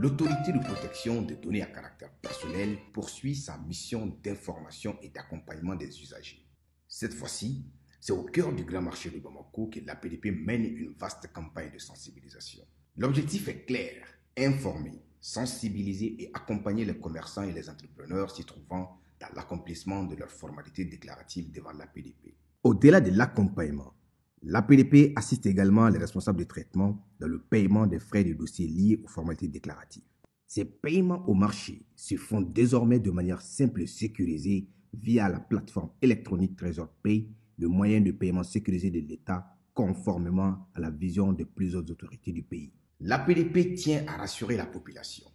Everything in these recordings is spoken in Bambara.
L'autorité de protection des données à caractère personnel poursuit sa mission d'information et d'accompagnement des usagers. Cette fois-ci, c'est au cœur du grand marché de Bamako que l'APDP mène une vaste campagne de sensibilisation. L'objectif est clair, informer, sensibiliser et accompagner les commerçants et les entrepreneurs s'y trouvant dans l'accomplissement de leurs formalités déclaratives devant l'APDP. Au-delà de l'accompagnement, l'APDP assiste également les responsables de traitement dans le paiement des frais de dossier liés aux formalités déclaratives. Ces paiements au marché se font désormais de manière simple et sécurisée via la plateforme électronique Trésor Pay, le moyen de paiement sécurisé de l'État conformément à la vision de plusieurs autorités du pays. L'APDP tient à rassurer la population.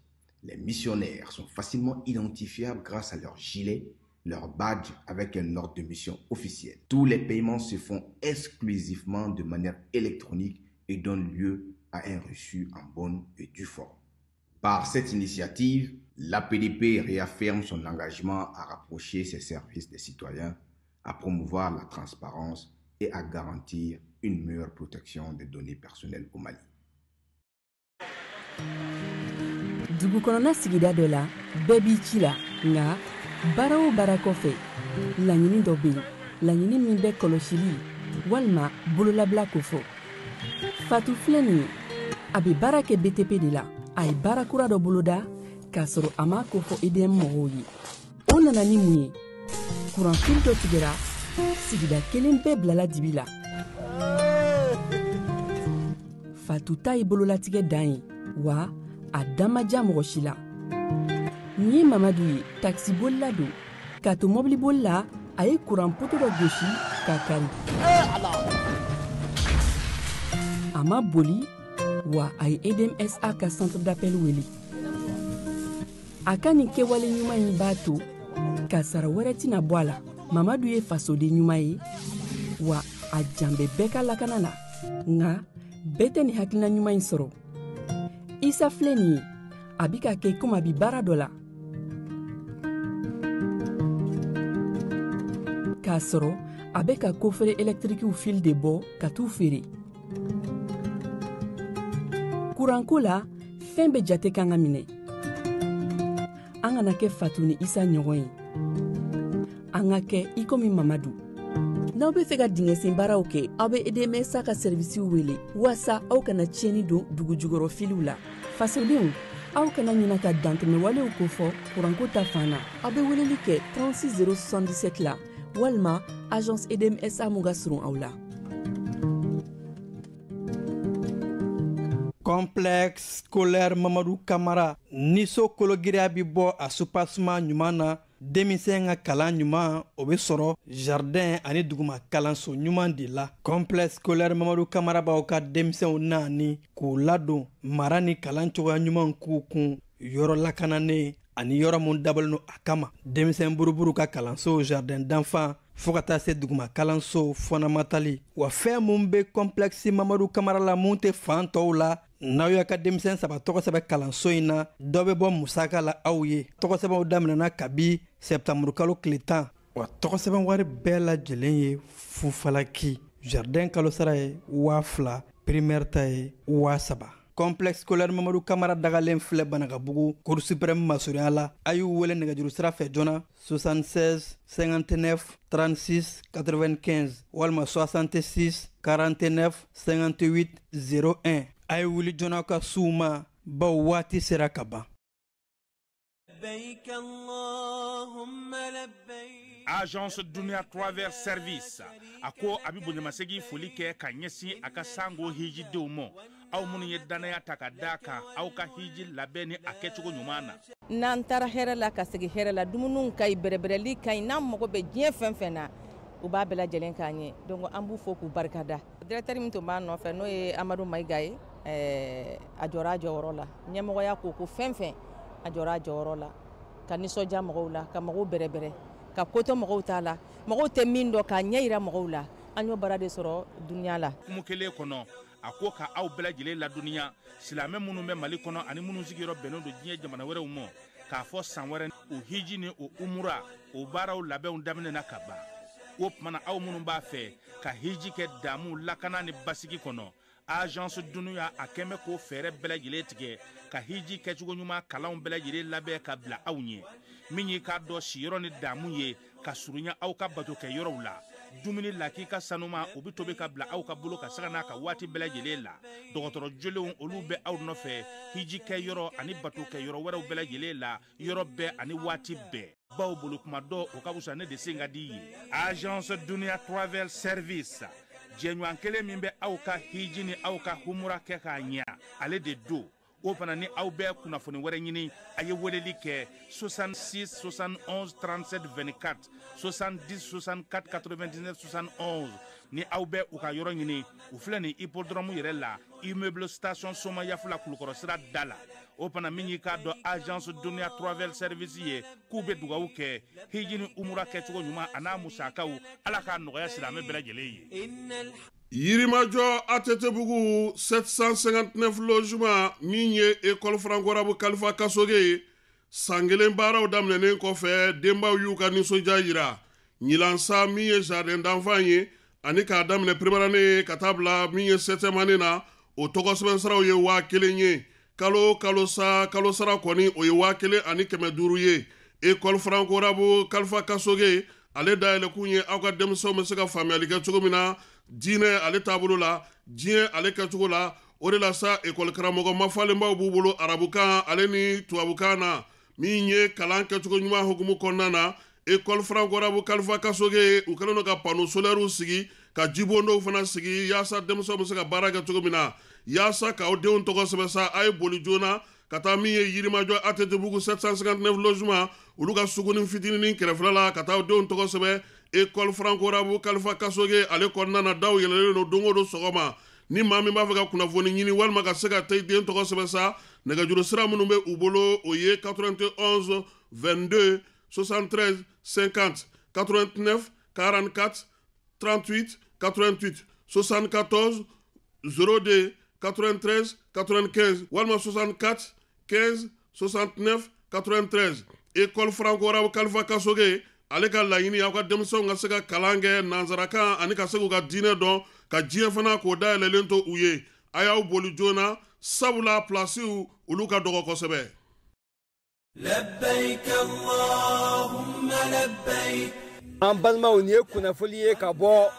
Les missionnaires sont facilement identifiables grâce à leur gilet, leur badge avec un ordre de mission officiel. Tous les paiements se font exclusivement de manière électronique et donnent lieu à un reçu en bonne et due forme. Par cette initiative, l'APDP réaffirme son engagement à rapprocher ses services des citoyens, à promouvoir la transparence et à garantir une meilleure protection des données personnelles au Mali. Dugu kɔnɔna sigida dɔ la, bɛɛ b'i ci la, nka baara o baara kɔfɛ, laɲini dɔ bɛ yen, laɲini min bɛ kɔlɔsili walima bololabila kofɔ. Fatu filɛ nin ye, a bɛ baara kɛ BTP de la. A ye baara kura dɔ boloda k'a sɔrɔ a m'a kofɔ EDM mɔgɔw ye. O nana ni mun ye? Kuranfili dɔ tigɛra, sigida kelen bɛɛ bilala dibi la. Fatu ta ye bololatigɛ dan ye, wa a da ma diya mɔgɔ si la. Nin ye Mamadu ye, takisibolila don. K'a to mɔbiliboli la, a ye kuran poto dɔ gosi k'a kari. A ma boli, wa a ye EDMSA ka centre d'appel wele. A ka nin kɛwale ɲuman in b'a to kasara wɛrɛ tɛna bɔ a la. Mamadu ye fasoden ɲuman ye, wa a jan bɛ bɛɛ ka lakana la. Nka bɛɛ tɛ nin hakilina ɲuman in sɔrɔ. Isa filɛ nin ye, a bɛ ka kɛ komi a bɛ baara dɔ la, k'a sɔrɔ a bɛ ka kofere ɛlɛtirikiw fil de bɔ ka t'u feere. Kuranko la, fɛn bɛɛ jate kan ka minɛ. An kana kɛ Fatu ni Isa ɲɔgɔn ye, an ka kɛ i komi Mamadu. N'aw bɛ fɛ ka dingɛsen baaraw kɛ, aw bɛ EDMSA ka sɛrivisiw wele waasa aw kana tiɲɛni don dugu jukɔrɔ filiw la. Fasodenw, aw kana ɲina ka dantɛmɛwalew kofɔ kuranko ta fan na. Aw bɛ weleli kɛ 36 077 la walima agence EDMSA mun ka surun aw la. Complexe scolaire Mamadu Kamara, ni so kologiriya bi bɔ a soubassement ɲuman na, denmisɛn ka kalan ɲuman o bɛ sɔrɔ jardin ani duguma kalanso ɲuman de la. Complexe scolaire Mamadu Kamara b'aw ka denmisɛnw naani k'u ladon mara ni kalan cogoya ɲuman k'u kun, yɔrɔ lakananen ani yɔrɔ mun dabɔlen don a kama. Denmisɛn buruburu ka kalanso, jardin d'enfant, fo ka taa se duguma kalanso fɔnamatali. Wa fɛn mun bɛ complexe Mamadu Kamara la mun tɛ fan tɔw la, n'aw y'a ka denmisɛn 3 tɔgɔ sɛbɛn kalanso in na, dɔ bɛ bɔ musaka la aw ye. Tɔgɔ sɛbɛnw daminɛna kabi sɛptanburu kalo tile 10. Wa tɔgɔ sɛbɛn wari bɛɛ lajɛlen ye fufalaki. Jardin kalo sara ye 2000, primaire ta ye 3000. Complexe scolaire Mamadu Kamara dagalen filɛ Banakabugu, Cour suprême masurunya la. A y'u wele nɛgɛjuru sira fɛ joona 76 59 36 95 walima 66 49 58 01. A ye wuli joona ka s'u ma, baw waati sera ka ban. Agence Dunia Travel Service a ko a bɛ bonyamasegin foli kɛ ka ɲɛsin a ka sango hijidenw ma, aw minnu ye danaya ta ka d'a kan aw ka hiji labɛn ni a kɛcogo ɲuman na. N'an taara hɛrɛ la ka segin hɛrɛ la, dumuniw ka ɲi, bɛrɛbɛrɛli ka ɲi, n'an mago bɛ diɲɛ fɛn fɛn na, u b'a bɛɛ lajɛlen k'an ye. Donc an b'u fo k'u barikada. Directeur min tun b'a nɔfɛ, n'o ye Amadu Mayiga ye, a jɔra a jɔyɔrɔ la. Ɲɛmɔgɔya ko ko fɛn fɛn, a jɔra a jɔyɔrɔ la, ka nisɔndiya mɔgɔw la, ka mɔgɔw bɛrɛbɛrɛ, ka kotɔ mɔgɔw t'a la, mɔgɔw tɛ min dɔn k'a ɲɛ yira mɔgɔw la. An y'o baara de sɔrɔ dunuya la. Kumu kelen kɔnɔ, a ko ka aw bɛɛ lajɛlen ladɔnniya, silamɛ minnu bɛ Mali kɔnɔ ani minnu sigiyɔrɔ bɛnnen don diɲɛ jamana wɛrɛw ma, k'a fɔ san wɛrɛ o hiji ni o umura o baaraw labɛnw daminɛna ka ban. O tuma na, aw minnu b'a fɛ ka hiji kɛ damu, lakana ni basigi kɔnɔ, Agence Dunuya a kɛn bɛ k'o fɛɛrɛ bɛɛ lajɛlen tigɛ ka hiji kɛcogo ɲuman kalanw bɛɛ lajɛlen labɛn ka bila aw ɲɛ. Min y'i k'a dɔn siyɔrɔ ni damu ye ka surunya aw ka batokɛ yɔrɔw la, dumuni lakika sanuma o bɛ tobi ka bila aw ka bolo ka sanga n'a ka waati bɛɛ lajɛlen la. Dɔgɔtɔrɔ jolenw olu bɛ aw nɔfɛ hiji kɛ yɔrɔ ani batokɛ yɔrɔ wɛrɛw bɛɛ lajɛlen la, yɔrɔ bɛɛ ani waati bɛɛ. Baw bolo kuma dɔ o ka fisa ne de sen ka di ye. Agence Dunuya Travel Service, jɛɲɔgɔn kelen min bɛ aw ka hiji ni aw ka humura kɛ k'a ɲɛ, ale de don. O fana ni aw bɛ kunnafoni wɛrɛ ɲini, a ye weleli kɛ 66 71 37 24, 70 64 99 71. Ni aw bɛ u ka yɔrɔ ɲini, u filɛ nin hippodrome yɛrɛ la, immeuble station Somayafula, Kulukɔrɔ sira da la. O fana min y'i k'a dɔn Agence Dunuya Travel Service ye, k'u bɛ dugawu kɛ hiji ni umura kɛcogo ɲuman a n'a musakaw, Ala k'a nɔgɔya silamɛ bɛɛ lajɛlen ye. Yirimajɔ ATT-bugu 759 logement, min ye école franco-arabe Kalifa Kasoge ye, san kelen baaraw daminɛnen kɔfɛ, denbaw y'u ka nisɔndiya yira. Ɲinan min ye jardin d'enfant ye, ani k'a daminɛ première année ka taa bila min ye septième année na, o tɔgɔ sɛbɛn siraw ye 1000 ye. Kalo kalo sa, kalo sara kɔni o ye 1500 ye. École franco-arabe Kalifa Kasoge ale dayɛlɛkun ye aw ka denmisɛnw bɛ se ka faamuyali kɛ cogo min na diinɛ ale taabolo la, diɲɛ ale kɛcogo la. O de la sa, ekɔli karamɔgɔ mafalenbaw b'u bolo arabukan ale ni tubabukan na. Min ye kalan kɛcogo ɲuman hukumu kɔnɔna na, école franco-arabe Kalifa Kasoge u kɛlen don ka panneau solaires sigi, ka jibondow fana sigi, yaasa denmisɛnw bɛ se ka baara kɛ cogo min na. Yaasa k'aw denw tɔgɔ sɛbɛn sa, a ye boli joona ka taa min ye Yirimajɔ ATT-bugu 759 logement, olu ka suguni fitininin kɛrɛfɛla la, ka taa aw denw tɔgɔ sɛbɛn école franco-arabe Kalifa Kasoge ale kɔnɔna na. Daw yɛlɛlen don don o don sɔgɔma. Ni maa min b'a fɛ ka kunnafoni ɲini walima ka se ka taa i den tɔgɔ sɛbɛn sa, nɛgɛjuru sira minnu bɛ u bolo, o ye 91 22 73 50, 89 44 38 88, 74 02 93 95 walima 64 15 69 93. École franco-arabe Kalifa Kasoge ale ka laɲini, aw ka denmisɛnw ka se ka kalan kɛ nansarakan ani ka se k'u ka diinɛ dɔn, ka diɲɛ fana k'o dayɛlɛlen to u ye. A y'aw boli joona, sabula pilasiw olu ka dɔgɔ kosɛbɛ. لبيك اللهم لبيك. An balimaw, nin ye kunnafoli ye ka bɔ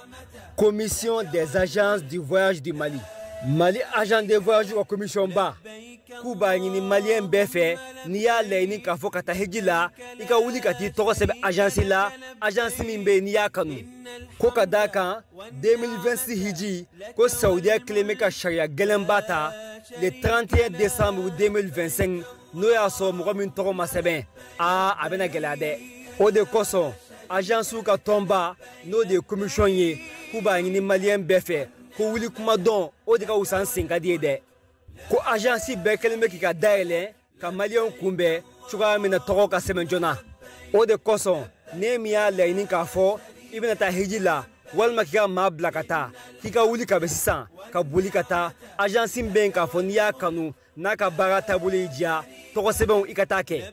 Commission des agences du voyage du Mali. Mali agent de voyage ka commission ba k'u b'a ɲini maliyɛn bɛɛ fɛ, n'i y'a laɲini k'a fɔ ka taa hiji la, i ka wuli ka t'i tɔgɔ sɛbɛn agence la, agence min bɛ yen n'i y'a kanu. Ko ka d'a kan 2026 hiji ko Saudiya kelen bɛ ka sariya gɛlɛnba ta le 31 décembre 2025. N'o y'a sɔrɔ mɔgɔ min tɔgɔ ma sɛbɛn, aa, a bɛna gɛlɛya dɛ. O de kosɔn agence ka tɔnba, n'o de ye commission ye, k'u b'a ɲini maliyɛn bɛɛ fɛ ko wuli kuma dɔn, o de ka wusa n sen ka di ye dɛ. Ko agence bɛɛ kɛlen bɛ k'i ka dayɛlɛ ka maliyɛnw kunbɛn cogoya min na tɔgɔ ka sɛbɛn joona. O de kosɔn ne min y'a laɲini k'a fɔ i bɛna taa hiji la walima k'i ka maa bila ka taa, k'i ka wuli ka bɛ sisan ka boli ka taa agence min bɛ yen k'a fɔ n'i y'a kanu, n'a ka baara taabolo y'i diya, tɔgɔ sɛbɛnw i ka taa kɛ.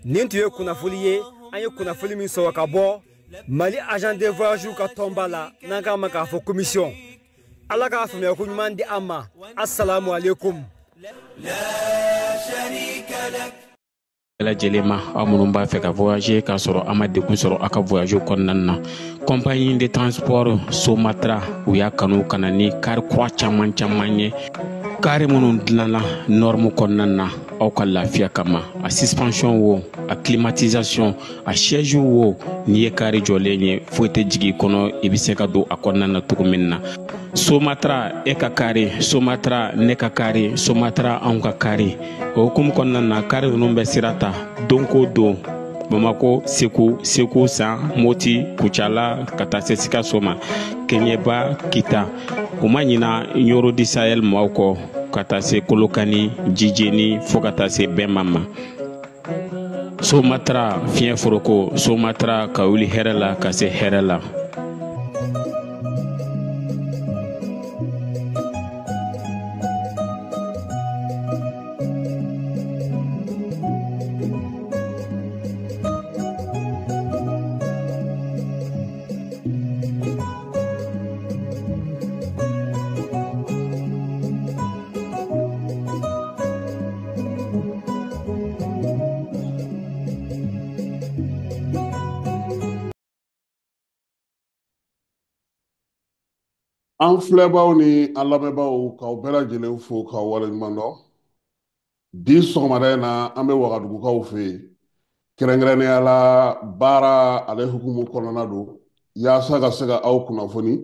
Nin tun ye kunnafoli ye, an ye kunnafoli min sɔrɔ ka bɔ Mali agent de voyage ka tɔnba la, n'an k'a ma k'a fɔ commission. Ala k'a faamuya ko ɲuman di an ma. Assalamu alaikum. لا شريك لك. Bɛɛ lajɛlen ma, aw minnu b'a fɛ ka voyager k'a sɔrɔ a ma degun sɔrɔ aw ka voyage kɔnɔna na, compagnie de transport Somatra u y'a kanu ka na ni car kura caman caman ye, car minnu dilanna norme kɔnɔna na aw ka lafiya kama. A suspension wo, a climatisation, a siège wo, n'i ye car jɔlen ye, foyi tɛ jigin i kɔnɔ, i bɛ se ka don a kɔnɔna na cogo min na. Somatra e ka kari, Somatra ne ka kari, Somatra anw ka kari. O hukumu kɔnɔna na, kari ninnu bɛ sira ta don ko don Bamako, Segu, Segu San, Moti, Kucala, ka taa se Sikaso ma, Keɲeba, Kita. U ma ɲina Ɲoro di Sahel maaw kɔ, ka taa se Kolokani, Jijeni, fo ka taa se Bɛnma ma. Somatra fiɲɛ foroko, Somatra ka wuli hɛrɛ la ka se hɛrɛ la. An filɛbaw ni an lamɛnbaaw, k'aw bɛɛ lajɛlen fo k'aw waleɲuman dɔn. Bi sɔgɔmada in na, an bɛ Wagadugukaw fɛ yen, kɛrɛnkɛrɛnnenya la baara ale hukumu kɔnɔna don, yaasa ka se ka aw kunnafoni.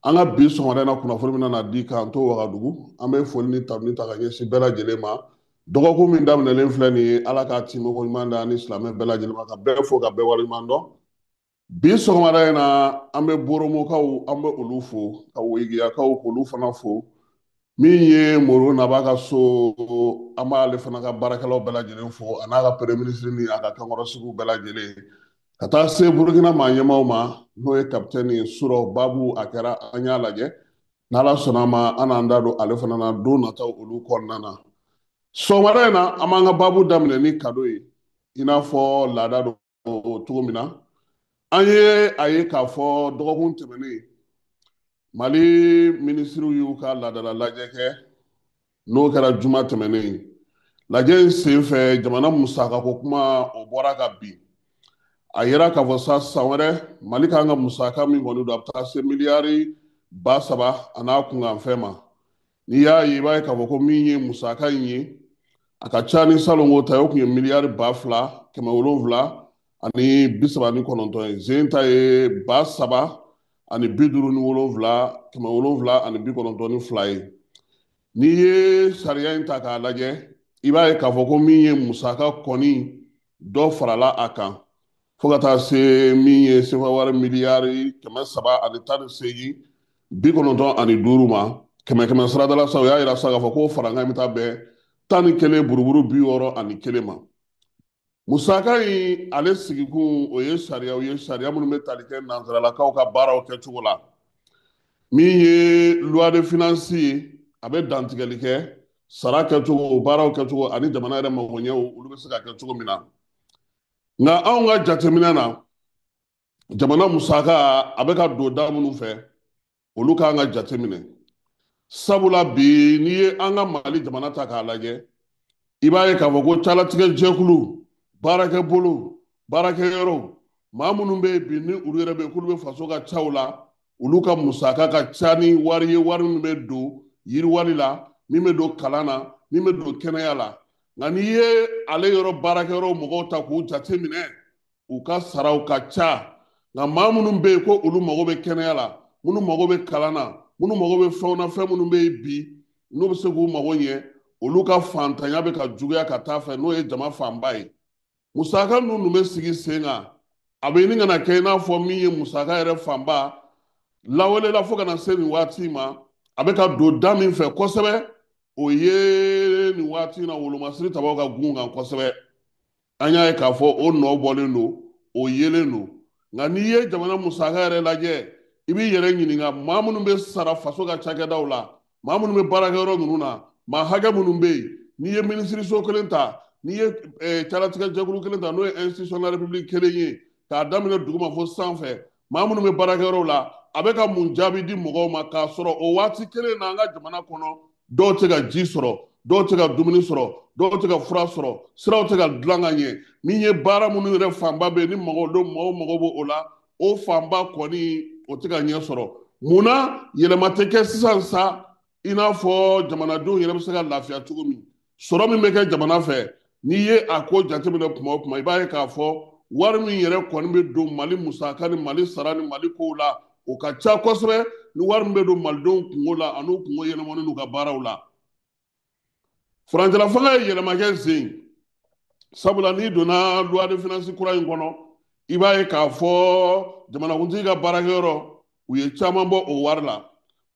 An ka bi sɔgɔmada in na kunnafoni bɛna na di k'an to Wagadugu. An bɛ foli ni tanuni ta ka ɲɛsin bɛɛ lajɛlen ma. Dɔgɔkun min daminɛlen filɛ nin ye, Ala k'a timiko ɲuman da ni silamɛ bɛɛ lajɛlen ma, ka bɛɛ fo ka bɛɛ waleɲuman dɔn. Bi sɔgɔmada in na, an bɛ Boromokaw, an bɛ olu fo, ka Woyigiyakaw k'olu fana fo. Min ye Moro Naba ka so, an b'ale fana ka baarakɛlaw bɛɛ lajɛlen fo, a n'a ka premier ministre ni a ka kankɔrɔsigiw bɛɛ lajɛlen. Ka taa se Burukina maa ɲɛmaaw ma, n'o ye kapitɛni Surɔ Babu, a kɛra an y'a lajɛ. N'Ala sɔnna a ma, an n'an da don ale fana na don nataw olu kɔnɔna na. Sɔgɔmada in na, an b'an ka babu daminɛ ni kado ye, i n'a fɔ laada don cogo min na. An ye a ye k'a fɔ dɔgɔkun tɛmɛnen, Mali minisiriw y'u ka laadala lajɛ kɛ, n'o kɛra juma tɛmɛnen. Lajɛ in senfɛ, jamana musakako kuma o bɔra ka bin. A yira k'a fɔ sa, san wɛrɛ Mali kan ka musaka min kɔni don, a bɛ taa se miliyari 3000 a n'a kunkanfɛn ma. N'i y'a ye, i b'a ye k'a fɔ ko min ye musaka in ye, a ka ca ni salongo ta ye, o tun ye miliyari 2739 ye. Zen ta ye 3057 792 ye. N'i ye sariya in ta k'a lajɛ, i b'a ye k'a fɔ ko min ye musaka kɔni, dɔ farala a kan fo ka taa se min ye sefa wari miliyari 318 95 ma. Kɛmɛ kɛmɛ saradala sa, o y'a yira sa k'a fɔ ko farankan in bɛ taa bɛn 11 buruburu 61 ma. Musaka in ale sigikun, o ye sariyaw ye, sariya minnu bɛ tali kɛ nansaralakaw ka baaraw kɛcogo la. Min ye loi de finance ye, a bɛ dantigɛli kɛ sara kɛcogo, baaraw kɛcogo ani jamana yɛrɛ magoɲɛw, olu bɛ se ka kɛ cogo min na. Nka anw ka jateminɛ na, jamana musaka a bɛ ka don da minnu fɛ, olu k'an ka jateminɛ. Sabula bi, n'i ye an ka Mali jamana ta k'a lajɛ, i b'a ye k'a fɔ ko calatigɛ jɛkulu, baarakɛbolo, baarakɛyɔrɔw, maa minnu bɛ yen bi ni olu yɛrɛ bɛ yen k'olu bɛ faso ka caw la, olu ka musaka ka ca ni wari ye, wari min bɛ don yiriwali la, min bɛ don kalan na, min bɛ don kɛnɛya la. Nka n'i ye ale yɔrɔ baarakɛyɔrɔ mɔgɔw ta k'u jate minɛ, u ka saraw ka ca. Nka maa minnu bɛ yen ko olu mago bɛ kɛnɛya la, minnu mago bɛ kalan na, minnu mago bɛ fɛnw na, fɛn minnu bɛ yen bi n'u bɛ se k'u mago ɲɛ, olu ka fantanya bɛ ka juguya ka taa fɛ, n'o ye jama fanba ye. Musaka ninnu bɛ sigi sen kan, a bɛ ɲini ka na kɛ i n'a fɔ min ye musaka yɛrɛ fanba lawalela fo ka na se nin waati ma, a bɛ ka don da min fɛ kosɛbɛ, o ye nin waati in na wolomasiri tabaw ka gun kan kosɛbɛ. An y'a ye k'a fɔ o nɔ bɔlen don, o yelen don. Nka n'i ye jamana musaka yɛrɛ lajɛ, i b'i yɛrɛ ɲininka, maa minnu bɛ sara faso ka cakɛdaw la, maa minnu bɛ baarakɛyɔrɔ ninnu na, maa hakɛ minnu bɛ yen, n'i ye minisiriso kelen ta, n'i ye calatigɛ jɛkulu kelen ta, n'o ye institution de la république kelen ye, k'a daminɛ duguma fo sanfɛ, maa minnu bɛ baarakɛyɔrɔw la, a bɛ ka mun jaabi di mɔgɔw ma, k'a sɔrɔ o waati kelen na an ka jamana kɔnɔ, dɔw tɛ ka ji sɔrɔ, dɔw tɛ ka dumuni sɔrɔ, dɔw tɛ ka fura sɔrɔ, siraw tɛ ka dilan ka ɲɛ. Min ye baara minnu yɛrɛ fanba bɛ yen ni mɔgɔw don, mɔgɔw mago b'o la, o fanba kɔni o tɛ ka ɲɛ sɔrɔ. Munna yɛlɛma tɛ kɛ sisan sa, i n'a fɔ jamanadenw yɛrɛ bɛ se ka lafiya cogo min? Sɔrɔ min bɛ kɛ jamana fɛ, n'i ye a ko jateminɛ kuma o kuma, i b'a ye k'a fɔ wari min yɛrɛ kɔni bɛ don Mali musaka ni Mali sara ni Mali kow la, o ka ca kosɛbɛ Ni wari min bɛ don malidenw kungo la an'u kungo ɲɛnabɔni n'u ka baaraw la. Furancɛla fanga ye yɛlɛma kɛ sen, sabula n'i donna loi de finance kura in kɔnɔ, i b'a ye k'a fɔ jamanakuntigi ka baarakɛyɔrɔ, u ye caman bɔ o wari la,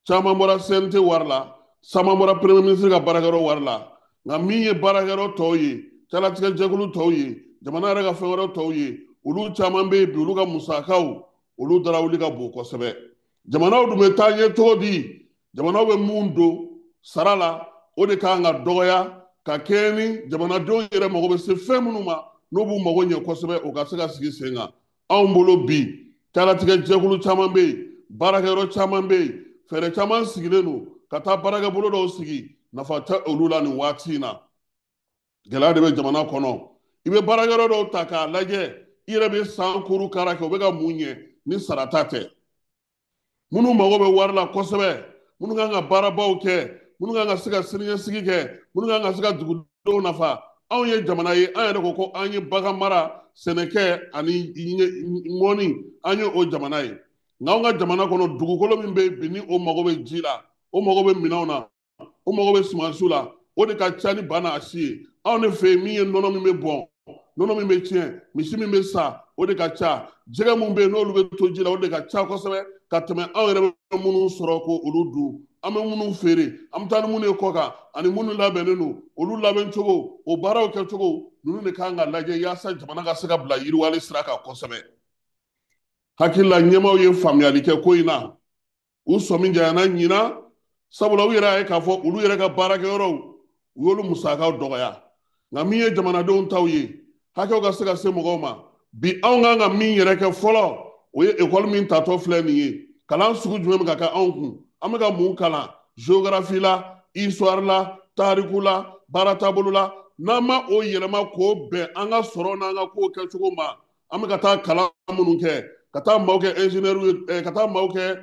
caman bɔra CNT wari la, caman bɔra premier ministre ka baarakɛyɔrɔ wari la. Nka min ye baarakɛyɔrɔ tɔw ye, calatigɛ jɛkulu tɔw ye, jamana yɛrɛ ka fɛn wɛrɛ tɔw ye, olu caman bɛ yen bi, olu ka musakaw, olu dara wuli ka bon kosɛbɛ. Jamanaw dun bɛ taa ɲɛ cogo di? Jamanaw bɛ mun don sara la, o de kan ka dɔgɔya ka kɛɲɛ ni jamanadenw yɛrɛ mago bɛ se fɛn minnu ma, n'o b'u mago ɲɛ kosɛbɛ, o ka se ka sigi sen kan. Anw bolo bi, calatigɛ jɛkulu caman bɛ yen, baarakɛyɔrɔ caman bɛ yen, fɛɛrɛ caman sigilen don ka taa baarakɛbolo dɔw sigi, nafa tɛ olu la nin waati in na. Gɛlɛya de bɛ jamana kɔnɔ. I bɛ baarakɛyɔrɔ dɔw ta k'a lajɛ, i yɛrɛ bɛ san kuru kara kɛ, u bɛ ka mun ɲɛ ni sarata tɛ? Minnu mago bɛ wari la kosɛbɛ, minnu kan ka baarabaw kɛ, minnu kan ka se ka siniɲɛsigi kɛ, minnu kan ka se ka dugudenw nafa. Anw ye jamana ye, an yɛrɛ ko ko an ye bagan mara, sɛnɛkɛ ani mɔni, an ye o jamana ye. Nka anw ka jamana kɔnɔ, dugukolo min bɛ bi ni o mago bɛ ji la, o mago bɛ minɛnw na, o mago bɛ sumansiw la, o de ka ca ni ba n'a si ye. Anw de fɛ yen, min ye nɔnɔ min bɛ bɔn, nɔnɔ min bɛ tiɲɛ, misi min bɛ sa, o de ka ca. Jɛgɛ min bɛ yen n'olu bɛ to ji la, o de ka ca kosɛbɛ ka tɛmɛ anw yɛrɛ bɛ minnu sɔrɔ ko olu dun, an bɛ minnu feere, an bɛ taa ni minnu ye kɔ kan, ani minnu labɛnnen don, olu labɛn cogo, o baaraw kɛcogo ninnu de kan ka lajɛ yaasa jamana ka se ka bila yiriwali sira kan kosɛbɛ. Hakili la, ɲɛmaaw ye faamuyali kɛ ko in na, u sɔmi janyana ɲinan, sabula u yɛrɛ y'a ye k'a fɔ olu yɛrɛ ka baarakɛyɔrɔw, u y'olu musakaw dɔgɔya. Nka min ye jamanadenw taw ye, hakɛw ka se ka se mɔgɔw ma bi, anw kan ka min yɛrɛ kɛ fɔlɔ, o ye ekɔli min tatɔ filɛ nin ye. Kalan sugu jumɛn bɛ ka kɛ anw kun? An bɛ ka mun kalan géographie la, histoire la, tariku la, baara taabolo la? N'an ma o yɛlɛma k'o bɛn an ka sɔrɔ n'an ka kow kɛcogo ma, an bɛ ka taa kalan minnu kɛ, ka taa maaw kɛ ingénieur ye, ka taa maaw kɛ,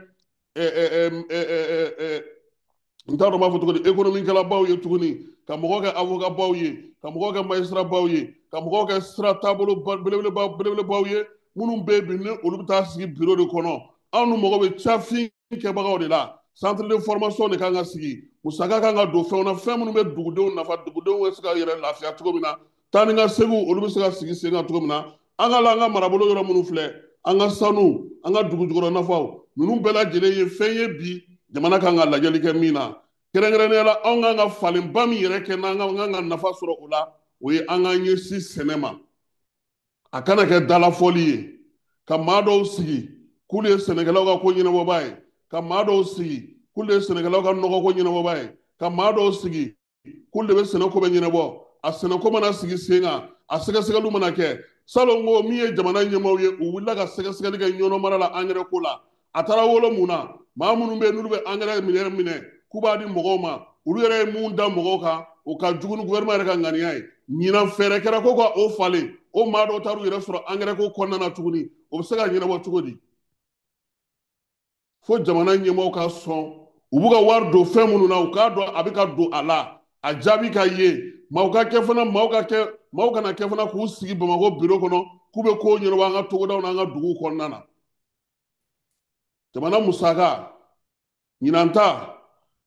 n t'a dɔn n b'a fɔ cogo di, économie kɛlabaw ye tuguni, ka mɔgɔw kɛ avocat baw ye, ka mɔgɔw kɛ magistrat baw ye, ka mɔgɔw kɛ sira taabolo belebeleba belebelebaw ye, minnu bɛ yen bi ni olu bɛ taa sigi bureau de kɔnɔ. Anw dun mago bɛ cafin kɛbagaw de la. Centre de formation de kan ka sigi, musaka kan ka don fɛnw na, fɛn minnu bɛ dugudenw nafa, dugudenw bɛ se ka yɛrɛ lafiya cogo min na, taa ni ka seginw, olu bɛ se ka sigi sen kan cogo min na. An ka la an ka marabolo yɔrɔ minnu filɛ, an ka sanu, an ka dugu jukɔrɔ nafaw, ninnu bɛɛ lajɛlen ye fɛn ye bi jamana kan ka lajɛli kɛ min na. Kɛrɛnkɛrɛnnenya la, anw kan ka falenba min yɛrɛ kɛ, n'an kan ka nafa sɔrɔ o la, o ye an k'an ɲɛsin sɛnɛ ma. A kana kɛ dalafɔli ye ka maa dɔw sigi k'olu ye sɛnɛkɛlaw ka ko ɲɛnabɔbaa ye, ka maa dɔw sigi k'olu ye sɛnɛkɛlaw ka nɔgɔko ɲɛnabɔbaa ye, ka maa dɔw sigi k'olu de bɛ sɛnɛko bɛ ɲɛnabɔ. A sɛnɛko mana sigi sen kan, a sɛgɛsɛgɛliw mana kɛ, salon ko min ye jamana ɲɛmaaw ye, u wulila ka sɛgɛsɛgɛli kɛ ɲɔnɔ mara la angɛrɛ ko la. A taara wolo mun na? Maa minnu bɛ yen n'olu bɛ angɛrɛ minɛ k'u b'a di mɔgɔw ma, olu yɛrɛ ye mun da mɔgɔw kan, o ka jugu ni gouvernement yɛrɛ ka ŋaniya ye. Ɲinan fɛɛrɛ kɛra ko ka o falen, o maa dɔw taar'u yɛrɛ sɔrɔ angɛrɛ ko kɔnɔna na tuguni. O bɛ se ka ɲɛnabɔ cogo di? Fo jamana ɲɛmaaw ka sɔn, u b'u ka wari don fɛn minnu na, u k'a dɔn a bɛ ka don a la, a jaabi ka ye. Maaw ka kɛ fana, maaw ka kɛ, maaw kana kɛ fana k'u sigi Bamakɔ biro kɔnɔ k'u bɛ kow ɲɛnabɔ an ka togodaw n'an ka duguw kɔnɔna na. Jamana musaka ɲinan ta,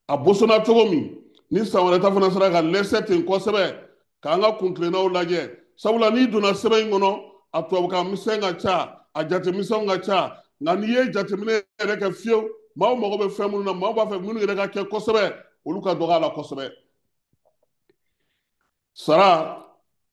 a bosonna cogo min, ni san wɛrɛ ta fana sera ka lɛsɛ ten kosɛbɛ, k'an ka kuntilennaw lajɛ, sabula n'i donna sɛbɛn in kɔnɔ, a tubabukan misɛn ka ca, a jatemisɛnw ka ca. Nka n'i ye jateminɛ yɛrɛ kɛ fiyewu, maaw mago bɛ fɛn minnu na, maaw b'a fɛ minnu yɛrɛ ka kɛ kosɛbɛ, olu ka dɔgɔ a la kosɛbɛ. Sara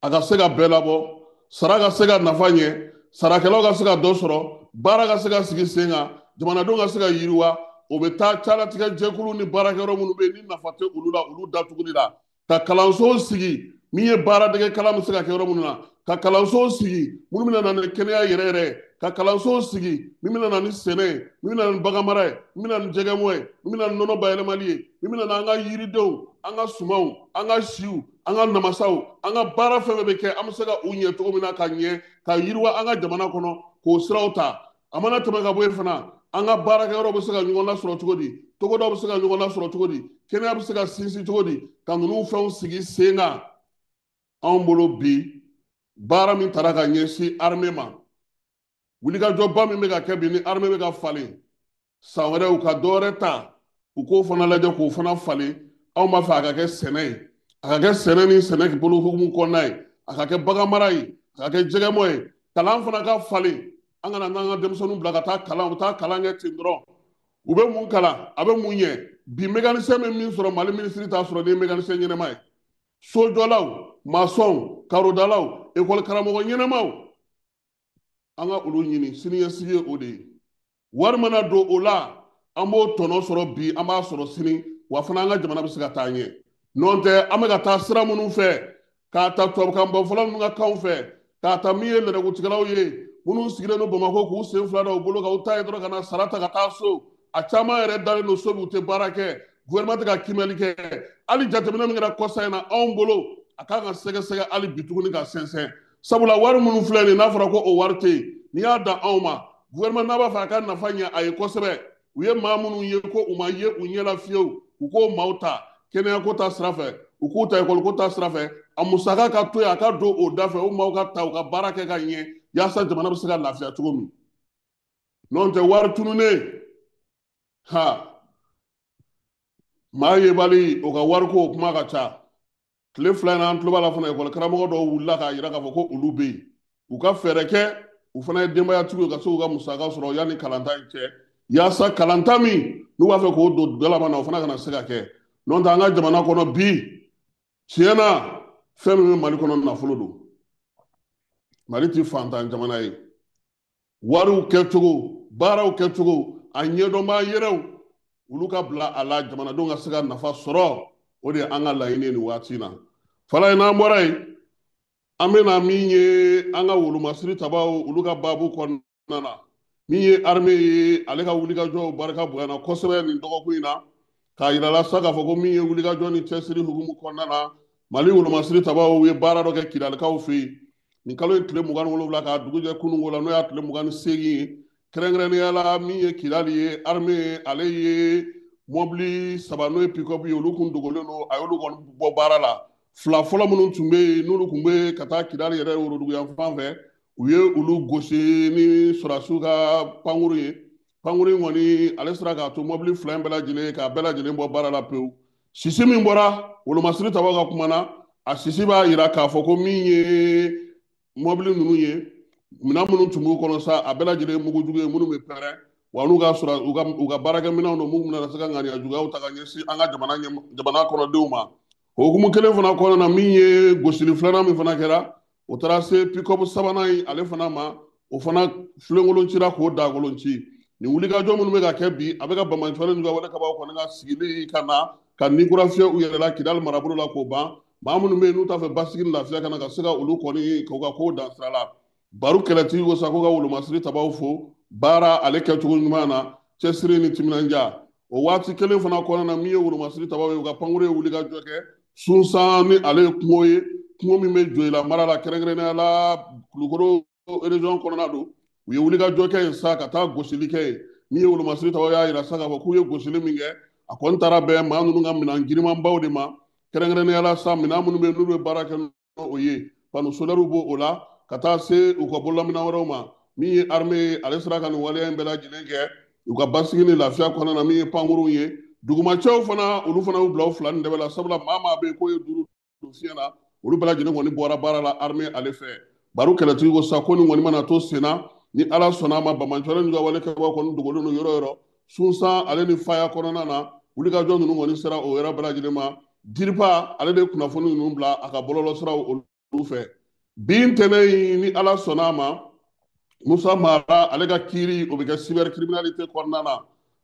a ka se ka bɛɛ labɔ, sara ka se ka nafa ɲɛ, sarakɛlaw ka se ka dɔ sɔrɔ, baara ka se ka sigi sen kan, jamanadenw ka se ka yiriwa, o bɛ taa calatigɛ jɛkulu ni baarakɛyɔrɔ minnu bɛ yen ni nafa tɛ olu la, olu datuguli la, ka kalansow sigi min ye baaradege kalan bɛ se ka kɛ yɔrɔ minnu na, ka kalansow sigi minnu bɛna na ni kɛnɛya yɛrɛ yɛrɛ, ka kalansow sigi min bɛna na ni sɛnɛ ye, min bɛna na ni baganmara ye, min bɛna ni jɛgɛmɔ ye, min bɛna ni nɔnɔ bayɛlɛmali ye, min bɛna na an ka yiridenw, an ka sumanw, an ka siw, an ka namasaw, an ka baara fɛn fɛn bɛ kɛ, an bɛ se ka u ɲɛ cogo min na ka ɲɛ ka yiriwa an ka jamana kɔnɔ, k'o siraw ta. A mana tɛmɛ ka bɔ yen fana, an ka baarakɛyɔrɔ bɛ se ka ɲɔgɔn lasɔrɔ cogo di? Togodaw bɛ se ka ɲɔgɔn lasɔrɔ cogo di? Kɛnɛya bɛ se ka sinsin cogo di? Ka ninnu fɛnw sigi sen kan. Anw bolo bi, baara min taara ka ɲɛsin armée ma, wulikajɔba min bɛ ka kɛ bi ni armée bɛ ka falen. San wɛrɛ u ka dɔ wɛrɛ ta, u k'o fana lajɛ k'o fana falen. Anw b'a fɛ a ka kɛ sɛnɛ ye, a ka kɛ sɛnɛ ni sɛnɛ bolo hukumu kɔnɔna ye, a ka kɛ baganmara ye, a ka kɛ jɛgɛmɔ ye. Kalan fana ka falen. An kana n'an ka denmisɛnninw bila ka taa kalan, u bɛ taa kalan kɛ ten dɔrɔn. U bɛ mun kalan, a bɛ mun ɲɛ? Bi mécanicien bɛ min sɔrɔ, Mali minisiri t'a sɔrɔ n'i ye mécanicien ɲɛnɛma ye. Sojɔlaw, masɔnw, karodalaw, ekɔli karamɔgɔ ɲɛnɛmaw, an ka olu ɲini. Siniɲɛsigi ye o de ye. Wari mana don o la, an b'o tɔnɔ sɔrɔ bi, an b'a sɔrɔ sini, wa fana an ka jamana bɛ se ka taa ɲɛ. N'o tɛ, an bɛ ka taa sira minnu fɛ, k'a ta tubabukan bɔfɔla ninnu ka kanw fɛ, k'a ta min ye lɛrɛkutigɛlaw ye, minnu sigilen don Bamakɔ k'u sen fila da u bolo kan, u ta ye dɔrɔn ka na sara ta ka taa so. A caman yɛrɛ dalen don so bi, u tɛ baara kɛ, gouvernement tɛ ka kimɛli kɛ. Hali jateminɛ min kɛra kɔsa in na anw bolo, a kan ka sɛgɛsɛgɛ hali bi tuguni ka sɛnsɛn. Sabula wari minnu filɛ nin ye, n'a fɔra ko o wari tɛ yen, n'i y'a dan anw ma, gouvernement n'a b'a fɛ a ka nafa ɲɛ a ye kosɛbɛ, u ye maa minnu ye ko u ma ye u ɲɛ la fiyewu, u k'o maaw ta kɛnɛyako ta sira fɛ, u k'u ta ekɔliko ta sira fɛ, a musaka ka to yen, a ka don o da fɛ, o maaw ka ta u ka baara kɛ ka ɲɛ, yaasa jamana bɛ se ka lafiya cogo min. N'o tɛ, wari tununnen, ha, maa yebali o ka wariko o kuma ka ca. Tile 2 in na, an tulo b'a la fana, ekɔli karamɔgɔ dɔw wulila k'a jira k'a fɔ ko olu bɛ yen, u ka fɛɛrɛ kɛ, u fana ye denbayatigiw ye, ka se k'u ka musaka sɔrɔ yanni kalanta in cɛ, yaasa kalanta min n'u b'a fɛ k'o don galama na, o fana kana se ka kɛ. N'o tɛ, an ka jamana kɔnɔ bi, tiɲɛ na, fɛn min bɛ Mali kɔnɔ, nafolo don. Mali ti fantan jamana ye. Wariw kɛcogo, baaraw kɛcogo, a ɲɛdɔnbaa yɛrɛw, olu ka bila a la, jamanadenw ka se ka nafa sɔrɔ. O de ye an ka laɲini ye nin waati in na. Fala ye, n'an bɔra yen, an bɛna min ye an ka wolomasiri tabaw, olu ka baabu kɔnɔna na, min ye armée ye, ale ka wulikajɔw barika bonyana kosɛbɛ nin dɔgɔkun in na, k'a yira la sa k'a fɔ ko min ye wulikajɔ ni cɛsiri hukumu kɔnɔna na, Mali wolomasiri tabaw ye baara dɔ kɛ Kidalikaw fɛ yen nin kalo in tile 27 k'a dugu jɛ kununko la, n'o y'a tile 28 ye. Kɛrɛnkɛrɛnnenya la, min ye Kidali ye, armée ale ye mɔbili 3, n'o ye pick-up ye, olu kun dogolen don, a y'olu kɔni bɔ baara la. Fila fɔlɔ minnu tun bɛ yen, n'olu tun bɛ ka taa Kidali yɛrɛ worodugu yan fan fɛ, u ye olu gosi ni sɔrɔdasiw ka pankuru ye. Pankuru in kɔni, ale sera k'a to mɔbili 2 in bɛɛ lajɛlen, k'a bɛɛ lajɛlen bɔ baara la pewu. Sisi min bɔra wolomasiri tabaw ka kuma na, a sisi b'a yira k'a fɔ ko min ye mɔbili ninnu ye, minɛn minnu tun b'u kɔnɔ sa, a bɛɛ lajɛlen ye mugujugu ye minnu bɛ pɛrɛn, wa n'u ka sɔrɔ u ka baarakɛminɛnw don, minnu bɛna se ka ŋaniya juguyaw ta ka ɲɛsin an ka jamana ɲɛ, jamana kɔnɔdenw ma. O hukumu kelen fana kɔnɔna na, min ye gosili filanan min fana kɛra, o taara se pick-up sabanan in ale fana ma, o fana filenkolon cira k'o dagolon ci. Nin wulikajɔ minnu bɛ ka kɛ bi, a bɛ ka banbaanciwale ninnu ka wale kabaw kɔni ka sigili ka na ka ni kura fiyɛ u yɛrɛ la Kidali marabolo la k'o ban. Maa minnu bɛ yen n'u t'a fɛ basigi ni lafiya ka na, ka se ka olu kɔni k'u ka kow dan sira la. Baro kɛlɛtigi ko sa ko ka wolomasiri tabaw fo baara ale kɛcogo ɲuman na, cɛsiri ni timinandiya. O waati kelen fana kɔnɔna na, min ye wolomasiri tabaw ye, u ka pankuru ye wulikajɔ kɛ Sunsan, ni ale ye kungo ye, kungo min bɛ Joyila mara la, kɛrɛnkɛrɛnnenya la Kulukoro région kɔnɔna don. U ye wulikajɔ kɛ yen sa, ka taa gosili kɛ yen. Min ye wolomasiri tabaw y'a yira sa k'a fɔ k'u ye gosili min kɛ, a kɔni taara bɛn maa ninnu ka minɛn girimanbaw de ma, kɛrɛnkɛrɛnnenya la sa, minɛn minnu bɛ yen n'olu bɛ baara kɛ n'o ye, panneau solaires b'o o la, ka taa se u ka bololaminɛn wɛrɛw ma. Min ye armée ye, ale sera ka nin waleya in bɛɛ lajɛlen kɛ u ka basigi ni lafiya kɔnɔna na. Min ye pankurunw ye, dugumacɛw fana, olu fana y'u bila u fila ni dɛbɛ la, sabula maa maa bɛ yen k'o ye duuru don fiɲɛ na, olu bɛɛ lajɛlen kɔni bɔra baara la armée ale fɛ. Baro kɛlɛtigi ko sa ko nin kɔni mana to sen na, ni Ala sɔnna a ma, banbaanciwale ninnu ka wale kɛbaw kɔni dogolen don yɔrɔ o yɔrɔ, Sunsan ale ni Faya kɔnɔna na, wulikajɔ ninnu kɔni sera o yɔrɔ bɛɛ lajɛlen ma. Diripa ale de ye kunnafoni ninnu bila a ka bɔlɔlɔsiraw olu fɛ. Bi ntɛnɛn in, ni Ala sɔnna a ma, Musa Mara ale ka kiiri, o bɛ kɛ cybercriminalité kɔnɔna na.